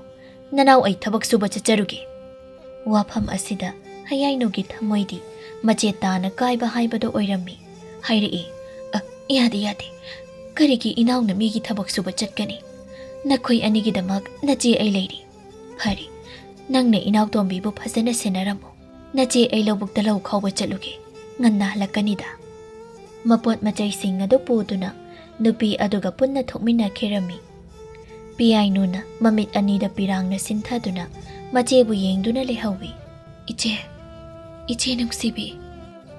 ꯅꯅꯥꯎ ꯑꯩ ꯊꯕꯛ ꯁꯨꯕ ꯆꯠꯆꯔꯨꯒꯦ꯫" ꯋꯥꯐꯝ ꯑꯁꯤꯗ ꯍꯌꯥꯏꯅꯨꯒꯤ ꯊꯃꯣꯏꯗꯤ ꯃꯆꯦ ꯇꯥꯅ ꯀꯥꯏꯕ ꯍꯥꯏꯕꯗꯣ ꯑꯣꯏꯔꯝꯃꯤ꯫ ꯍꯥꯏꯔꯛꯏ, "ꯑ, ꯌꯥꯗꯦ, ꯌꯥꯗꯦ꯫ ꯀꯔꯤꯒꯤ ꯏꯅꯥꯎꯅ ꯃꯤꯒꯤ ꯊꯕꯛ ꯁꯨꯕ ꯆꯠꯀꯅꯤ? ꯅꯈꯣꯏ ꯑꯅꯤꯒꯤꯗꯃꯛ ꯅꯆꯦ ꯑꯩ ꯂꯩꯔꯤ꯫ ꯐꯔꯦ, ꯅꯪꯅ ꯏꯅꯥꯎꯇꯣꯝꯕꯤꯕꯨ ꯐꯖꯅ ꯁꯦꯟꯅꯔꯝꯃꯨ꯫ ꯅꯆꯦ ꯑꯩ ꯂꯧꯕꯨꯛꯇ ꯂꯧ ꯈꯥꯎꯕ ꯆꯠꯂꯨꯒꯦ꯫ ꯉꯟꯅ ꯍꯜꯂꯛꯀꯅꯤꯗ꯫" ꯃꯄꯣꯠ ꯃꯆꯩꯁꯤꯡ ꯑꯗꯨ ꯄꯨꯗꯨꯅ ꯅꯨꯄꯤ ꯑꯗꯨꯒ ꯄꯨꯟꯅ ꯊꯣꯛꯃꯤꯟꯅꯈꯤꯔꯝꯃꯤ꯫ ꯄꯤꯌꯥꯏꯅꯨꯅ ꯃꯃꯤꯠ ꯑꯅꯤꯗ ꯄꯤꯔꯥꯡꯅ ꯁꯤꯟꯊꯗꯨꯅ ꯃꯆꯦꯕꯨ ꯌꯦꯡꯗꯨꯅ ꯂꯩꯍꯧꯏ꯫ "ꯏꯆꯦ, ꯏꯆꯦ ꯅꯨꯡꯁꯤꯕꯤ,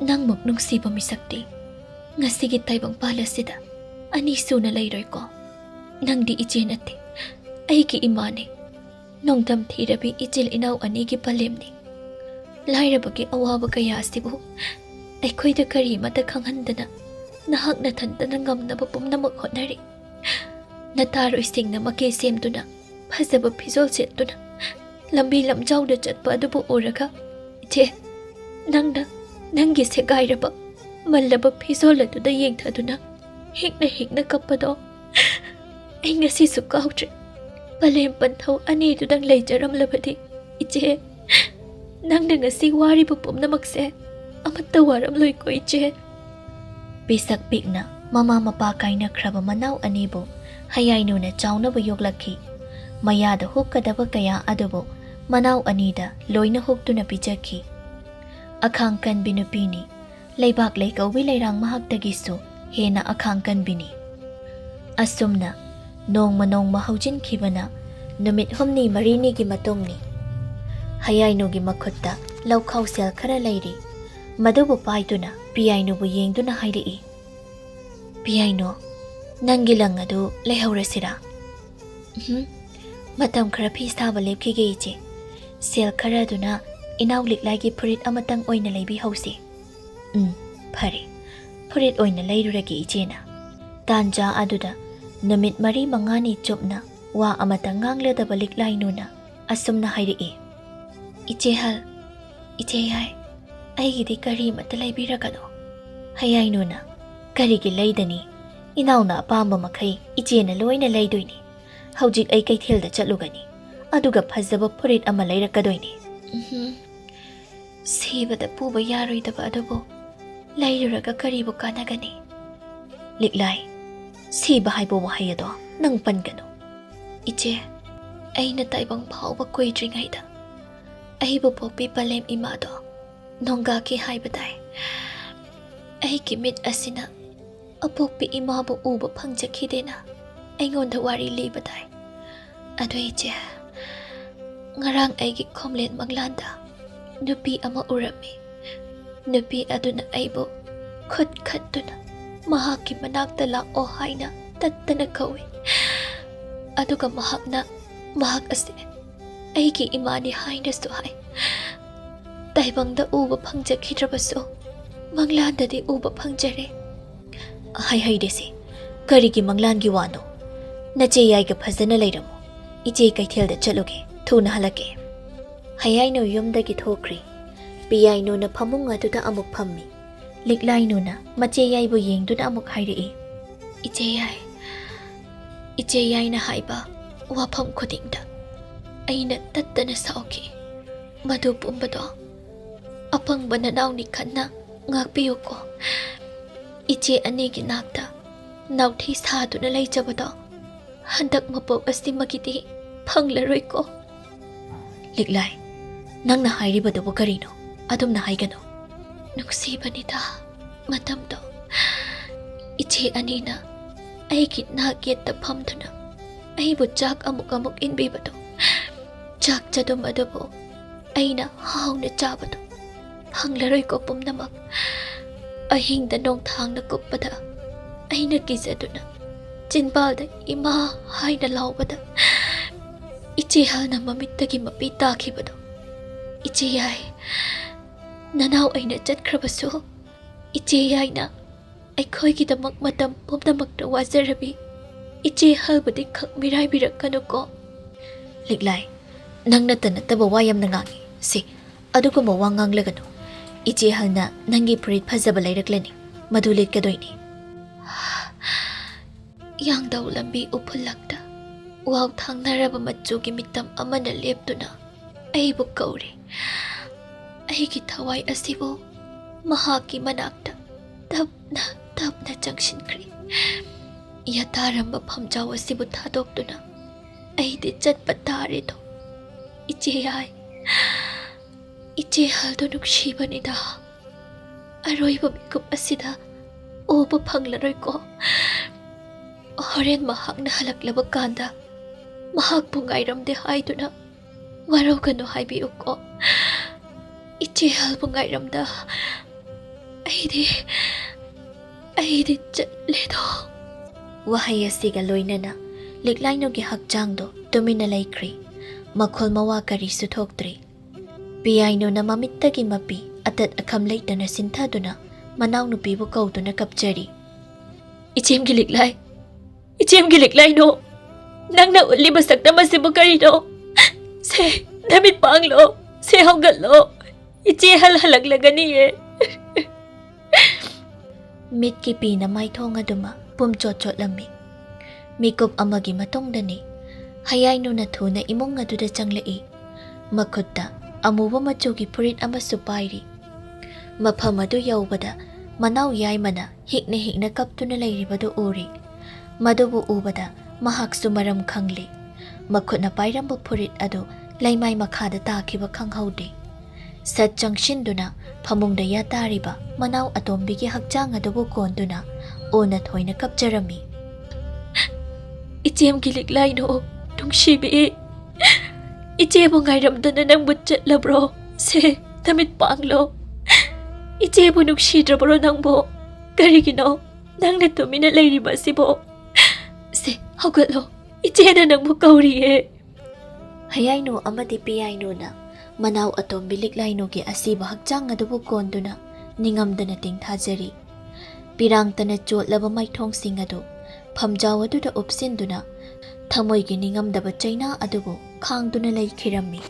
ꯅꯪꯃꯨꯛ ꯅꯨꯡꯁꯤꯕ ꯃꯤꯁꯛꯇꯤ ꯉꯁꯤꯒꯤ ꯇꯥꯏꯕꯪꯄꯥꯜ ꯑꯁꯤꯗ ꯑꯅꯤ ꯁꯨꯅ ꯂꯩꯔꯣꯏꯀꯣ꯫ ꯅꯪꯗꯤ ꯏꯆꯦ ꯅꯠꯇꯦ, ꯑꯩꯒꯤ ꯏꯃꯥꯅꯦ꯫ ꯅꯣꯡꯗꯝ ꯊꯤꯔꯕꯤ ꯏꯆꯤꯜ ꯏꯅꯥꯎ ꯑꯅꯤꯒꯤ ꯄꯂꯦꯝꯅꯤ꯫ ꯂꯥꯏꯔꯕꯒꯤ ꯑꯋꯥꯕ ꯀꯌꯥ ꯑꯁꯤꯕꯨ ꯑꯩꯈꯣꯏꯗ ꯀꯔꯤꯃꯠꯇ ꯈꯪꯍꯟꯗꯅ ꯅꯍꯥꯛ ꯅꯊꯟꯇꯅ ꯉꯝꯅꯕ ꯄꯨꯝꯅꯃꯛ ꯍꯣꯠꯅꯔꯤ꯫ ꯅꯇꯥꯔꯣꯏꯁꯤꯡꯅ ꯃꯀꯦ ꯁꯦꯝꯗꯨꯅ, ꯐꯖꯕ ꯐꯤꯖꯣꯜ ꯁꯦꯠꯇꯨꯅ ꯂꯝꯕꯤ ꯂꯝꯖꯥꯎꯗ ꯆꯠꯄ ꯑꯗꯨꯕꯨ ꯎꯔꯒ, ꯏꯆꯦ, ꯅꯪꯅ ꯅꯪꯒꯤ ꯁꯦꯒꯥꯏꯔꯕ, ꯃꯜꯂꯕ ꯐꯤꯖꯣꯜ ꯑꯗꯨꯗ ꯌꯦꯡꯊꯗꯨꯅ ꯍꯤꯛꯅ ꯍꯤꯛꯅ ꯀꯞꯄꯗꯣ ꯑꯩ ꯉꯁꯤꯁꯨ ꯀꯥꯎꯗ꯭ꯔꯦ꯫ ꯄꯂꯦꯝ ꯄꯟꯊꯧ ꯑꯅꯤꯗꯨꯗꯪ ꯂꯩꯖꯔꯝꯂꯕꯗꯤ, ꯏꯆꯦ, ꯅꯪꯅ ꯉꯁꯤ ꯋꯥꯔꯤꯕ ꯄꯨꯝꯅꯃꯛꯁꯦ ꯑꯃꯠꯇ ꯋꯥꯔꯝꯂꯣꯏꯀꯣ, ꯏꯆꯦ꯫" ꯄꯤꯁꯛ ꯄꯤꯛꯅ ꯃꯃꯥ ꯃꯄꯥ ꯀꯥꯏꯅꯈ꯭ꯔꯕ ꯃꯅꯥꯎ ꯑꯅꯤꯕꯨ ꯍꯌꯥꯏꯅꯨꯅ ꯆꯥꯎꯅꯕ ꯌꯣꯛꯂꯛꯈꯤ꯫ ꯃꯌꯥꯗ ꯍꯨꯛꯀꯗꯕ ꯀꯌꯥ ꯑꯗꯨꯕꯨ ꯃꯅꯥꯎ ꯑꯅꯤꯗ ꯂꯣꯏꯅ ꯍꯨꯛꯇꯨꯅ ꯄꯤꯖꯈꯤ꯫ ꯑꯈꯥꯡ ꯀꯟꯕꯤ ꯅꯨꯄꯤꯅꯤ꯫ ꯂꯩꯕꯥꯛ ꯂꯩꯀꯧꯕꯤ ꯂꯩꯔꯥꯡ ꯃꯍꯥꯛꯇꯒꯤꯁꯨ ꯍꯦꯟꯅ ꯑꯈꯥꯡ ꯀꯟꯕꯤꯅꯤ꯫ ꯑꯁꯨꯝꯅ ꯅꯣꯡꯃ ꯅꯣꯡꯃ ꯍꯧꯖꯤꯟꯈꯤꯕꯅ ꯅꯨꯃꯤꯠ ꯍꯨꯝꯅꯤ ꯃꯔꯤꯅꯤꯒꯤ ꯃꯇꯨꯡꯅꯤ꯫ ꯍꯌꯥꯏꯅꯨꯒꯤ ꯃꯈꯨꯠꯇ ꯂꯧꯈꯥꯎ ꯁꯦꯜ ꯈꯔ ꯂꯩꯔꯤ꯫ ꯃꯗꯨꯕꯨ ꯄꯥꯏꯗꯨꯅ ꯄꯤꯌꯥꯏꯅꯨꯕꯨ ꯌꯦꯡꯗꯨꯅ ꯍꯥꯏꯔꯛꯏ, "ꯄꯤꯌꯥꯏꯅꯨ, ꯅꯪꯒꯤ ꯂꯪ ꯑꯗꯨ ꯂꯩꯍꯧꯔꯁꯤꯔꯥ?" "ꯎꯝ, ꯃꯇꯝ ꯈꯔ ꯐꯤ ꯁꯥꯕ ꯂꯦꯞꯈꯤꯒꯦ, ꯏꯆꯦ꯫ ꯁꯦꯜ ꯈꯔ ꯑꯗꯨꯅ ꯏꯅꯥꯎ ꯂꯤꯛꯂꯥꯏꯒꯤ ꯐꯨꯔꯤꯠ ꯑꯃꯇꯪ ꯑꯣꯏꯅ ꯂꯩꯕꯤꯍꯧꯁꯤ꯫" "ꯎꯝ, ꯐꯔꯦ꯫ ꯐꯨꯔꯤꯠ ꯑꯣꯏꯅ ꯂꯩꯔꯨꯔꯒꯦ ꯏꯆꯦꯅ꯫" ꯇꯥꯟꯖꯥ ꯑꯗꯨꯗ ꯅꯨꯃꯤꯠ ꯃꯔꯤ ꯃꯉꯥꯅꯤ ꯆꯨꯞꯅ ꯋꯥ ꯑꯃꯇ ꯉꯥꯡꯂꯗꯕ ꯂꯤꯛꯂꯥꯏꯅꯨꯅ ꯑꯁꯨꯝꯅ ꯍꯥꯏꯔꯛꯏ, "ꯏꯆꯦ ꯍꯜ, ꯏꯆꯦ ꯌꯥꯏ, ꯑꯩꯒꯤꯗꯤ ꯀꯔꯤꯃꯠꯇ ꯂꯩꯕꯤꯔꯒꯅꯨ꯫" ꯍꯌꯥꯏꯅꯨꯅ, "ꯀꯔꯤꯒꯤ ꯂꯩꯗꯅꯤ? ꯏꯅꯥꯎꯅ ꯑꯄꯥꯝꯕ ꯃꯈꯩ ꯏꯆꯦꯅ ꯂꯣꯏꯅ ꯂꯩꯗꯣꯏꯅꯤ꯫ ꯍꯧꯖꯤꯛ ꯑꯩ ꯀꯩꯊꯦꯜꯗ ꯆꯠꯂꯨꯒꯅꯤ, ꯑꯗꯨꯒ ꯐꯖꯕ ꯐꯨꯔꯤꯠ ꯑꯃ ꯂꯩꯔꯛꯀꯗꯣꯏꯅꯤ꯫" "ꯎꯝꯍꯨꯝ, ꯁꯤꯕꯗ ꯄꯨꯕ ꯌꯥꯔꯣꯏꯗꯕ ꯑꯗꯨꯕꯨ ꯂꯩꯔꯨꯔꯒ ꯀꯔꯤꯕꯨ ꯀꯥꯟꯅꯒꯅꯤ?" "ꯂꯤꯛꯂꯥꯏ, ꯁꯤꯕ ꯍꯥꯏꯕ ꯋꯥꯍꯩ ꯑꯗꯣ ꯅꯪ ꯄꯟꯒꯅꯨ꯫" "ꯏꯆꯦ, ꯑꯩꯅ ꯇꯥꯏꯕꯪ ꯐꯥꯎꯕ ꯀꯨꯏꯗ꯭ꯔꯤꯉꯩꯗ ꯑꯩꯕꯨ ꯄꯣꯛꯄꯤ ꯄꯂꯦꯝ ꯏꯃꯥꯗꯣ ꯅꯣꯡꯒꯥꯈꯤ ꯍꯥꯏꯕ ꯇꯥꯏ꯫ ꯑꯩꯒꯤ ꯃꯤꯠ ꯑꯁꯤꯅ ꯑꯄꯣꯛꯄꯤ ꯏꯃꯥꯕꯨ ꯎꯕ ꯐꯪꯖꯈꯤꯗꯦꯅ ꯑꯩꯉꯣꯟꯗ ꯋꯥꯔꯤ ꯂꯤꯕ ꯇꯥꯏ꯫ ꯑꯗꯨ ꯏꯆꯦ, ꯉꯔꯥꯡ ꯑꯩꯒꯤ ꯈꯣꯝꯂꯦꯟ ꯃꯪꯂꯥꯟꯗ ꯅꯨꯄꯤ ꯑꯃ ꯎꯔꯝꯃꯤ꯫ ꯅꯨꯄꯤ ꯑꯗꯨꯅ ꯑꯩꯕꯨ ꯈꯨꯠ ꯈꯠꯇꯨꯅ ꯃꯍꯥꯛꯀꯤ ꯃꯅꯥꯛꯇ ꯂꯥꯛꯑꯣ ꯍꯥꯏꯅ ꯇꯠꯇꯅ ꯀꯧꯏ꯫ ꯑꯗꯨꯒ ꯃꯍꯥꯛꯅ ꯃꯍꯥꯛ ꯑꯁꯤ ꯑꯩꯒꯤ ꯏꯃꯥꯅꯤ ꯍꯥꯏꯅꯁꯨ ꯍꯥꯏ꯫ ꯇꯥꯏꯕꯪꯗ ꯎꯕ ꯐꯪꯖꯈꯤꯗ꯭ꯔꯕꯁꯨ ꯃꯪꯂꯥꯟꯗꯗꯤ ꯎꯕ ꯐꯪꯖꯔꯦ꯫" "ꯍꯥꯏ ꯍꯩꯗꯦꯁꯦ, ꯀꯔꯤꯒꯤ ꯃꯪꯂꯥꯟꯒꯤ ꯋꯥꯅꯣ? ꯅꯆꯦ ꯌꯥꯏꯒ ꯐꯖꯅ ꯂꯩꯔꯝꯃꯨ꯫ ꯏꯆꯦ ꯀꯩꯊꯦꯜꯗ ꯆꯠꯂꯨꯒꯦ, ꯊꯨꯅ ꯍꯜꯂꯛꯀꯦ꯫" ꯍꯌꯥꯏꯅꯨ ꯌꯨꯝꯗꯒꯤ ꯊꯣꯛꯈ꯭ꯔꯤ꯫ ꯄꯤꯌꯥꯏꯅꯨꯅ ꯐꯃꯨꯡ ꯑꯗꯨꯗ ꯑꯃꯨꯛ ꯐꯝꯃꯤ꯫ ꯂꯤꯛꯂꯥꯏꯅꯨꯅ ꯃꯆꯦ ꯌꯥꯏꯕꯨ ꯌꯦꯡꯗꯨꯅ ꯑꯃꯨꯛ ꯍꯥꯏꯔꯛꯏ, "ꯏꯆꯦ ꯌꯥꯏ, ꯏꯆꯦ ꯌꯥꯏꯅ ꯍꯥꯏꯕ ꯋꯥꯐꯝ ꯈꯨꯗꯤꯡꯗ ꯑꯩꯅ ꯇꯠꯇꯅ ꯁꯥꯎꯈꯤ꯫ ꯃꯗꯨ ꯄꯨꯝꯕꯗꯣ ꯑꯄꯪꯕ ꯅꯅꯥꯎꯅꯤ ꯈꯟꯅ ꯉꯥꯛꯄꯤꯌꯨꯀꯣ꯫ ꯏꯆꯦ ꯑꯅꯤꯒꯤ ꯅꯥꯛꯇ ꯅꯥꯎꯊꯤ ꯁꯥꯗꯨꯅ ꯂꯩꯖꯕꯗꯣ ꯍꯟꯗꯛ ꯃꯄꯣꯛ ꯑꯁꯤꯃꯒꯤꯗꯤ ꯐꯪꯂꯔꯣꯏꯀꯣ꯫" "ꯂꯤꯛꯂꯥꯏ, ꯅꯪꯅ ꯍꯥꯏꯔꯤꯕꯗꯨꯕꯨ ꯀꯔꯤꯅꯣ? ꯑꯗꯨꯝꯅ ꯍꯥꯏꯒꯅꯨ꯫" "ꯅꯨꯡꯁꯤꯕꯅꯤꯗ, ꯃꯇꯝꯗꯣ ꯏꯆꯦ ꯑꯅꯤꯅ ꯑꯩꯒꯤ ꯅꯥꯛ ꯌꯦꯠꯇ ꯐꯝꯗꯨꯅ ꯑꯩꯕꯨ ꯆꯥꯛ ꯑꯃꯨꯛ ꯑꯃꯨꯛ ꯏꯟꯕꯤꯕꯗꯣ, ꯆꯥꯛ ꯆꯗꯨꯝ ꯑꯗꯨꯕꯨ ꯑꯩꯅ ꯍꯥꯎꯅ ꯆꯥꯕꯗꯣ ꯐꯪꯂꯔꯣꯏꯀꯣ ꯄꯨꯝꯅꯃꯛ꯫ ꯑꯍꯤꯡꯗ ꯅꯣꯡꯊꯥꯡꯅ ꯀꯨꯞꯄꯗ ꯑꯩꯅ ꯀꯤꯖꯗꯨꯅ ꯆꯤꯟꯕꯥꯜꯗ "ꯏꯃꯥ" ꯍꯥꯏꯅ ꯂꯥꯎꯕꯗ ꯏꯆꯦ ꯍꯜꯅ ꯃꯃꯤꯠꯇꯒꯤ ꯃꯄꯤ ꯇꯥꯈꯤꯕꯗꯣ꯫ "ꯏꯆꯦ ꯌꯥꯏ, ꯅꯅꯥꯎ ꯑꯩꯅ ꯆꯠꯈ꯭ꯔꯕꯁꯨ ꯏꯆꯦ ꯌꯥꯏꯅ ꯑꯩꯈꯣꯏꯒꯤꯗꯃꯛ ꯃꯇꯝ ꯄꯨꯝꯅꯃꯛꯇ ꯋꯥꯖꯔꯕꯤ ꯏꯆꯦ ꯍꯜꯕꯨꯗꯤ ꯈꯛ ꯃꯤꯔꯥꯏꯕꯤꯔꯛꯀꯅꯨꯀꯣ꯫" "ꯂꯤꯛꯂꯥꯏ, ꯅꯪ ꯅꯠꯇ ꯅꯠꯇꯕ ꯋꯥ ꯌꯥꯝꯅ ꯉꯥꯡꯉꯤ꯫ ꯁꯤ, ꯑꯗꯨꯒꯨꯝꯕ ꯋꯥ ꯉꯥꯡꯂꯒꯅꯨ꯫ ꯏꯆꯦ ꯍꯜꯅ ꯅꯪꯒꯤ ꯐꯨꯔꯤꯠ ꯐꯖꯕ ꯂꯩꯔꯛꯂꯅꯤ, ꯃꯗꯨ ꯂꯤꯠꯀꯗꯣꯏꯅꯤ꯫" ꯌꯥꯡꯗꯧ ꯂꯝꯕꯤ ꯎꯐꯨꯜꯂꯛꯇ ꯋꯥꯎ ꯊꯥꯡꯅꯔꯕ ꯃꯆꯨꯒꯤ ꯃꯤꯇꯝ ꯑꯃꯅ ꯂꯦꯞꯇꯨꯅ ꯑꯩꯕꯨ ꯀꯧꯔꯤ꯫ ꯑꯩꯒꯤ ꯊꯋꯥꯏ ꯑꯁꯤꯕꯨ ꯃꯍꯥꯛꯀꯤ ꯃꯅꯥꯛꯇ ꯇꯞꯅ ꯇꯞꯅ ꯆꯪꯁꯤꯟꯈ꯭ꯔꯦ꯫ ꯌꯥꯇꯥꯔꯝꯕ ꯐꯝꯖꯥꯎ ꯑꯁꯤꯕꯨ ꯊꯥꯗꯣꯛꯇꯨꯅ ꯑꯩꯗꯤ ꯆꯠꯄ ꯇꯥꯔꯦꯗꯣ꯫ ꯏꯆꯦ ꯌꯥꯏ, ꯏꯆꯦ ꯍꯜꯗꯣ ꯅꯨꯡꯁꯤꯕꯅꯤꯗ꯫ ꯑꯔꯣꯏꯕ ꯃꯤꯀꯨꯞ ꯑꯁꯤꯗ ꯎꯕ ꯐꯪꯂꯔꯣꯏꯀꯣ꯫ ꯍꯣꯔꯦꯟ ꯃꯍꯥꯛꯅ ꯍꯜꯂꯛꯂꯕ ꯀꯥꯟꯗ ꯃꯍꯥꯛꯄꯨ ꯉꯥꯏꯔꯝꯗꯦ ꯍꯥꯏꯗꯨꯅ ꯋꯥꯔꯧꯒꯅꯨ ꯍꯥꯏꯕꯤꯌꯨꯀꯣ꯫ ꯏꯆꯦ ꯍꯜꯕꯨ ꯉꯥꯏꯔꯝꯗ ꯑꯩꯗꯤ, ꯑꯩꯗꯤ ꯆꯠꯂꯦꯗꯣ꯫ ꯋꯥꯍꯩ ꯑꯁꯤꯒ ꯂꯣꯏꯅꯅ ꯂꯤꯛꯂꯥꯏꯅꯨꯒꯤ ꯍꯛꯆꯥꯡꯗꯣ ꯇꯨꯃꯤꯟꯅ ꯂꯩꯈ꯭ꯔꯦ꯫ ꯃꯈꯣꯜ ꯃꯋꯥ ꯀꯔꯤꯁꯨ ꯊꯣꯛꯇ꯭ꯔꯦ꯫ ꯄꯤꯌꯥꯏꯅꯨꯅ ꯃꯃꯤꯠꯇꯒꯤ ꯃꯄꯤ ꯑꯇꯠ ꯑꯈꯝ ꯂꯩꯇꯅ ꯁꯤꯟꯊꯗꯨꯅ ꯃꯅꯥꯎꯅꯨꯄꯤꯕꯨ ꯀꯧꯗꯨꯅ ꯀꯞꯆꯔꯤ꯫ "ꯏꯆꯦꯝꯒꯤ ꯂꯤꯛꯂꯥꯏ, ꯏꯆꯦꯝꯒꯤ ꯂꯤꯛꯂꯥꯏꯅꯨ, ꯅꯪꯅ ꯎꯠꯂꯤꯕ ꯁꯛꯇꯝ ꯑꯁꯤꯕꯨ ꯀꯔꯤꯅꯣ? ꯁꯦ, ꯅꯃꯤꯠ ꯄꯥꯡꯂꯣ, ꯁꯦ ꯍꯧꯒꯠꯂꯣ, ꯏꯆꯦ ꯍꯜ ꯍꯜꯂꯛꯂꯒꯅꯤꯌꯦ꯫" ꯃꯤꯠꯀꯤ ꯄꯤꯅ ꯃꯥꯏꯊꯣꯡ ꯑꯗꯨꯃ ꯄꯨꯝꯆꯣꯠ ꯆꯣꯠꯂꯝꯃꯤ꯫ ꯃꯤꯀꯨꯞ ꯑꯃꯒꯤ ꯃꯇꯨꯡꯗꯅꯤ ꯍꯌꯥꯏꯅꯨꯅ ꯊꯨꯅ ꯏꯃꯨꯡ ꯑꯗꯨꯗ ꯆꯪꯂꯛꯏ꯫ ꯃꯈꯨꯠꯇ ꯑꯃꯨꯕ ꯃꯆꯨꯒꯤ ꯐꯨꯔꯤꯠ ꯑꯃꯁꯨ ꯄꯥꯏꯔꯤ꯫ ꯃꯐꯝ ꯑꯗꯨ ꯌꯧꯕꯗ ꯃꯅꯥꯎ ꯌꯥꯏꯃꯅ ꯍꯤꯛꯅ ꯍꯤꯛꯅ ꯀꯞꯇꯨꯅ ꯂꯩꯔꯤꯕꯗꯨ ꯎꯔꯤ꯫ ꯃꯗꯨꯕꯨ ꯎꯕꯗ ꯃꯍꯥꯛꯁꯨ ꯃꯔꯝ ꯈꯪꯂꯦ꯫ ꯃꯈꯨꯠꯅ ꯄꯥꯏꯔꯝꯕ ꯐꯨꯔꯤꯠ ꯑꯗꯨ ꯂꯩꯃꯥꯏ ꯃꯈꯥꯗ ꯇꯥꯈꯤꯕ ꯈꯪꯍꯧꯗꯦ꯫ ꯁꯠ ꯆꯪꯁꯤꯟꯗꯨꯅ ꯐꯃꯨꯡꯗ ꯌꯥꯇꯥꯔꯤꯕ ꯃꯅꯥꯎ ꯑꯇꯣꯝꯕꯤꯒꯤ ꯍꯛꯆꯥꯡ ꯑꯗꯨꯕꯨ ꯀꯣꯟꯗꯨꯅ ꯑꯣꯟꯅ ꯊꯣꯏꯅ ꯀꯞꯆꯔꯝꯃꯤ꯫ "ꯏꯆꯦꯝꯒꯤ ꯂꯤꯛꯂꯥꯏꯅꯨ, ꯅꯨꯡꯁꯤꯕꯤ, ꯏꯆꯦꯕꯨ ꯉꯥꯏꯔꯝꯗꯅ ꯅꯪꯕꯨ ꯆꯠꯂꯕ꯭ꯔꯣ? ꯁꯦ, ꯅꯃꯤꯠ ꯄꯥꯡꯂꯣ꯫ ꯏꯆꯦꯕꯨ ꯅꯨꯡꯁꯤꯗ꯭ꯔꯕ꯭ꯔꯣ ꯅꯪꯕꯨ? ꯀꯔꯤꯒꯤꯅꯣ ꯅꯪꯅ ꯇꯨꯃꯤꯟꯅ ꯂꯩꯔꯤꯕ ꯑꯁꯤꯕꯣ? ꯁꯦ, ꯍꯧꯒꯠꯂꯣ, ꯏꯆꯦꯅ ꯅꯪꯕꯨ ꯀꯧꯔꯤꯌꯦ꯫ ꯍꯌꯥꯏꯅꯨ ꯑꯃꯗꯤ ꯄꯤꯌꯥꯏꯅꯨꯅ ꯃꯅꯥꯎ ꯑꯇꯣꯝꯕꯤ ꯂꯤꯛꯂꯥꯏꯅꯨꯒꯤ ꯑꯁꯤꯕ ꯍꯛꯆꯥꯡ ꯑꯗꯨꯕꯨ ꯀꯣꯟꯗꯨꯅ ꯅꯤꯡꯉꯝꯗꯅ ꯇꯦꯡꯊꯥꯖꯔꯤ꯫ ꯄꯤꯔꯥꯡꯇꯅ ꯆꯣꯠꯂꯕ ꯃꯥꯏꯊꯣꯡꯁꯤꯡ ꯑꯗꯨ ꯐꯝꯖꯥꯎ ꯑꯗꯨꯗ ꯎꯞꯁꯤꯟꯗꯨꯅ ꯊꯃꯣꯏꯒꯤ ꯅꯤꯡꯉꯝꯗꯕ ꯆꯩꯅꯥ ꯑꯗꯨꯕꯨ ꯈꯥꯡꯗꯨꯅ ꯂꯩꯈꯤꯔꯝꯃꯤ꯫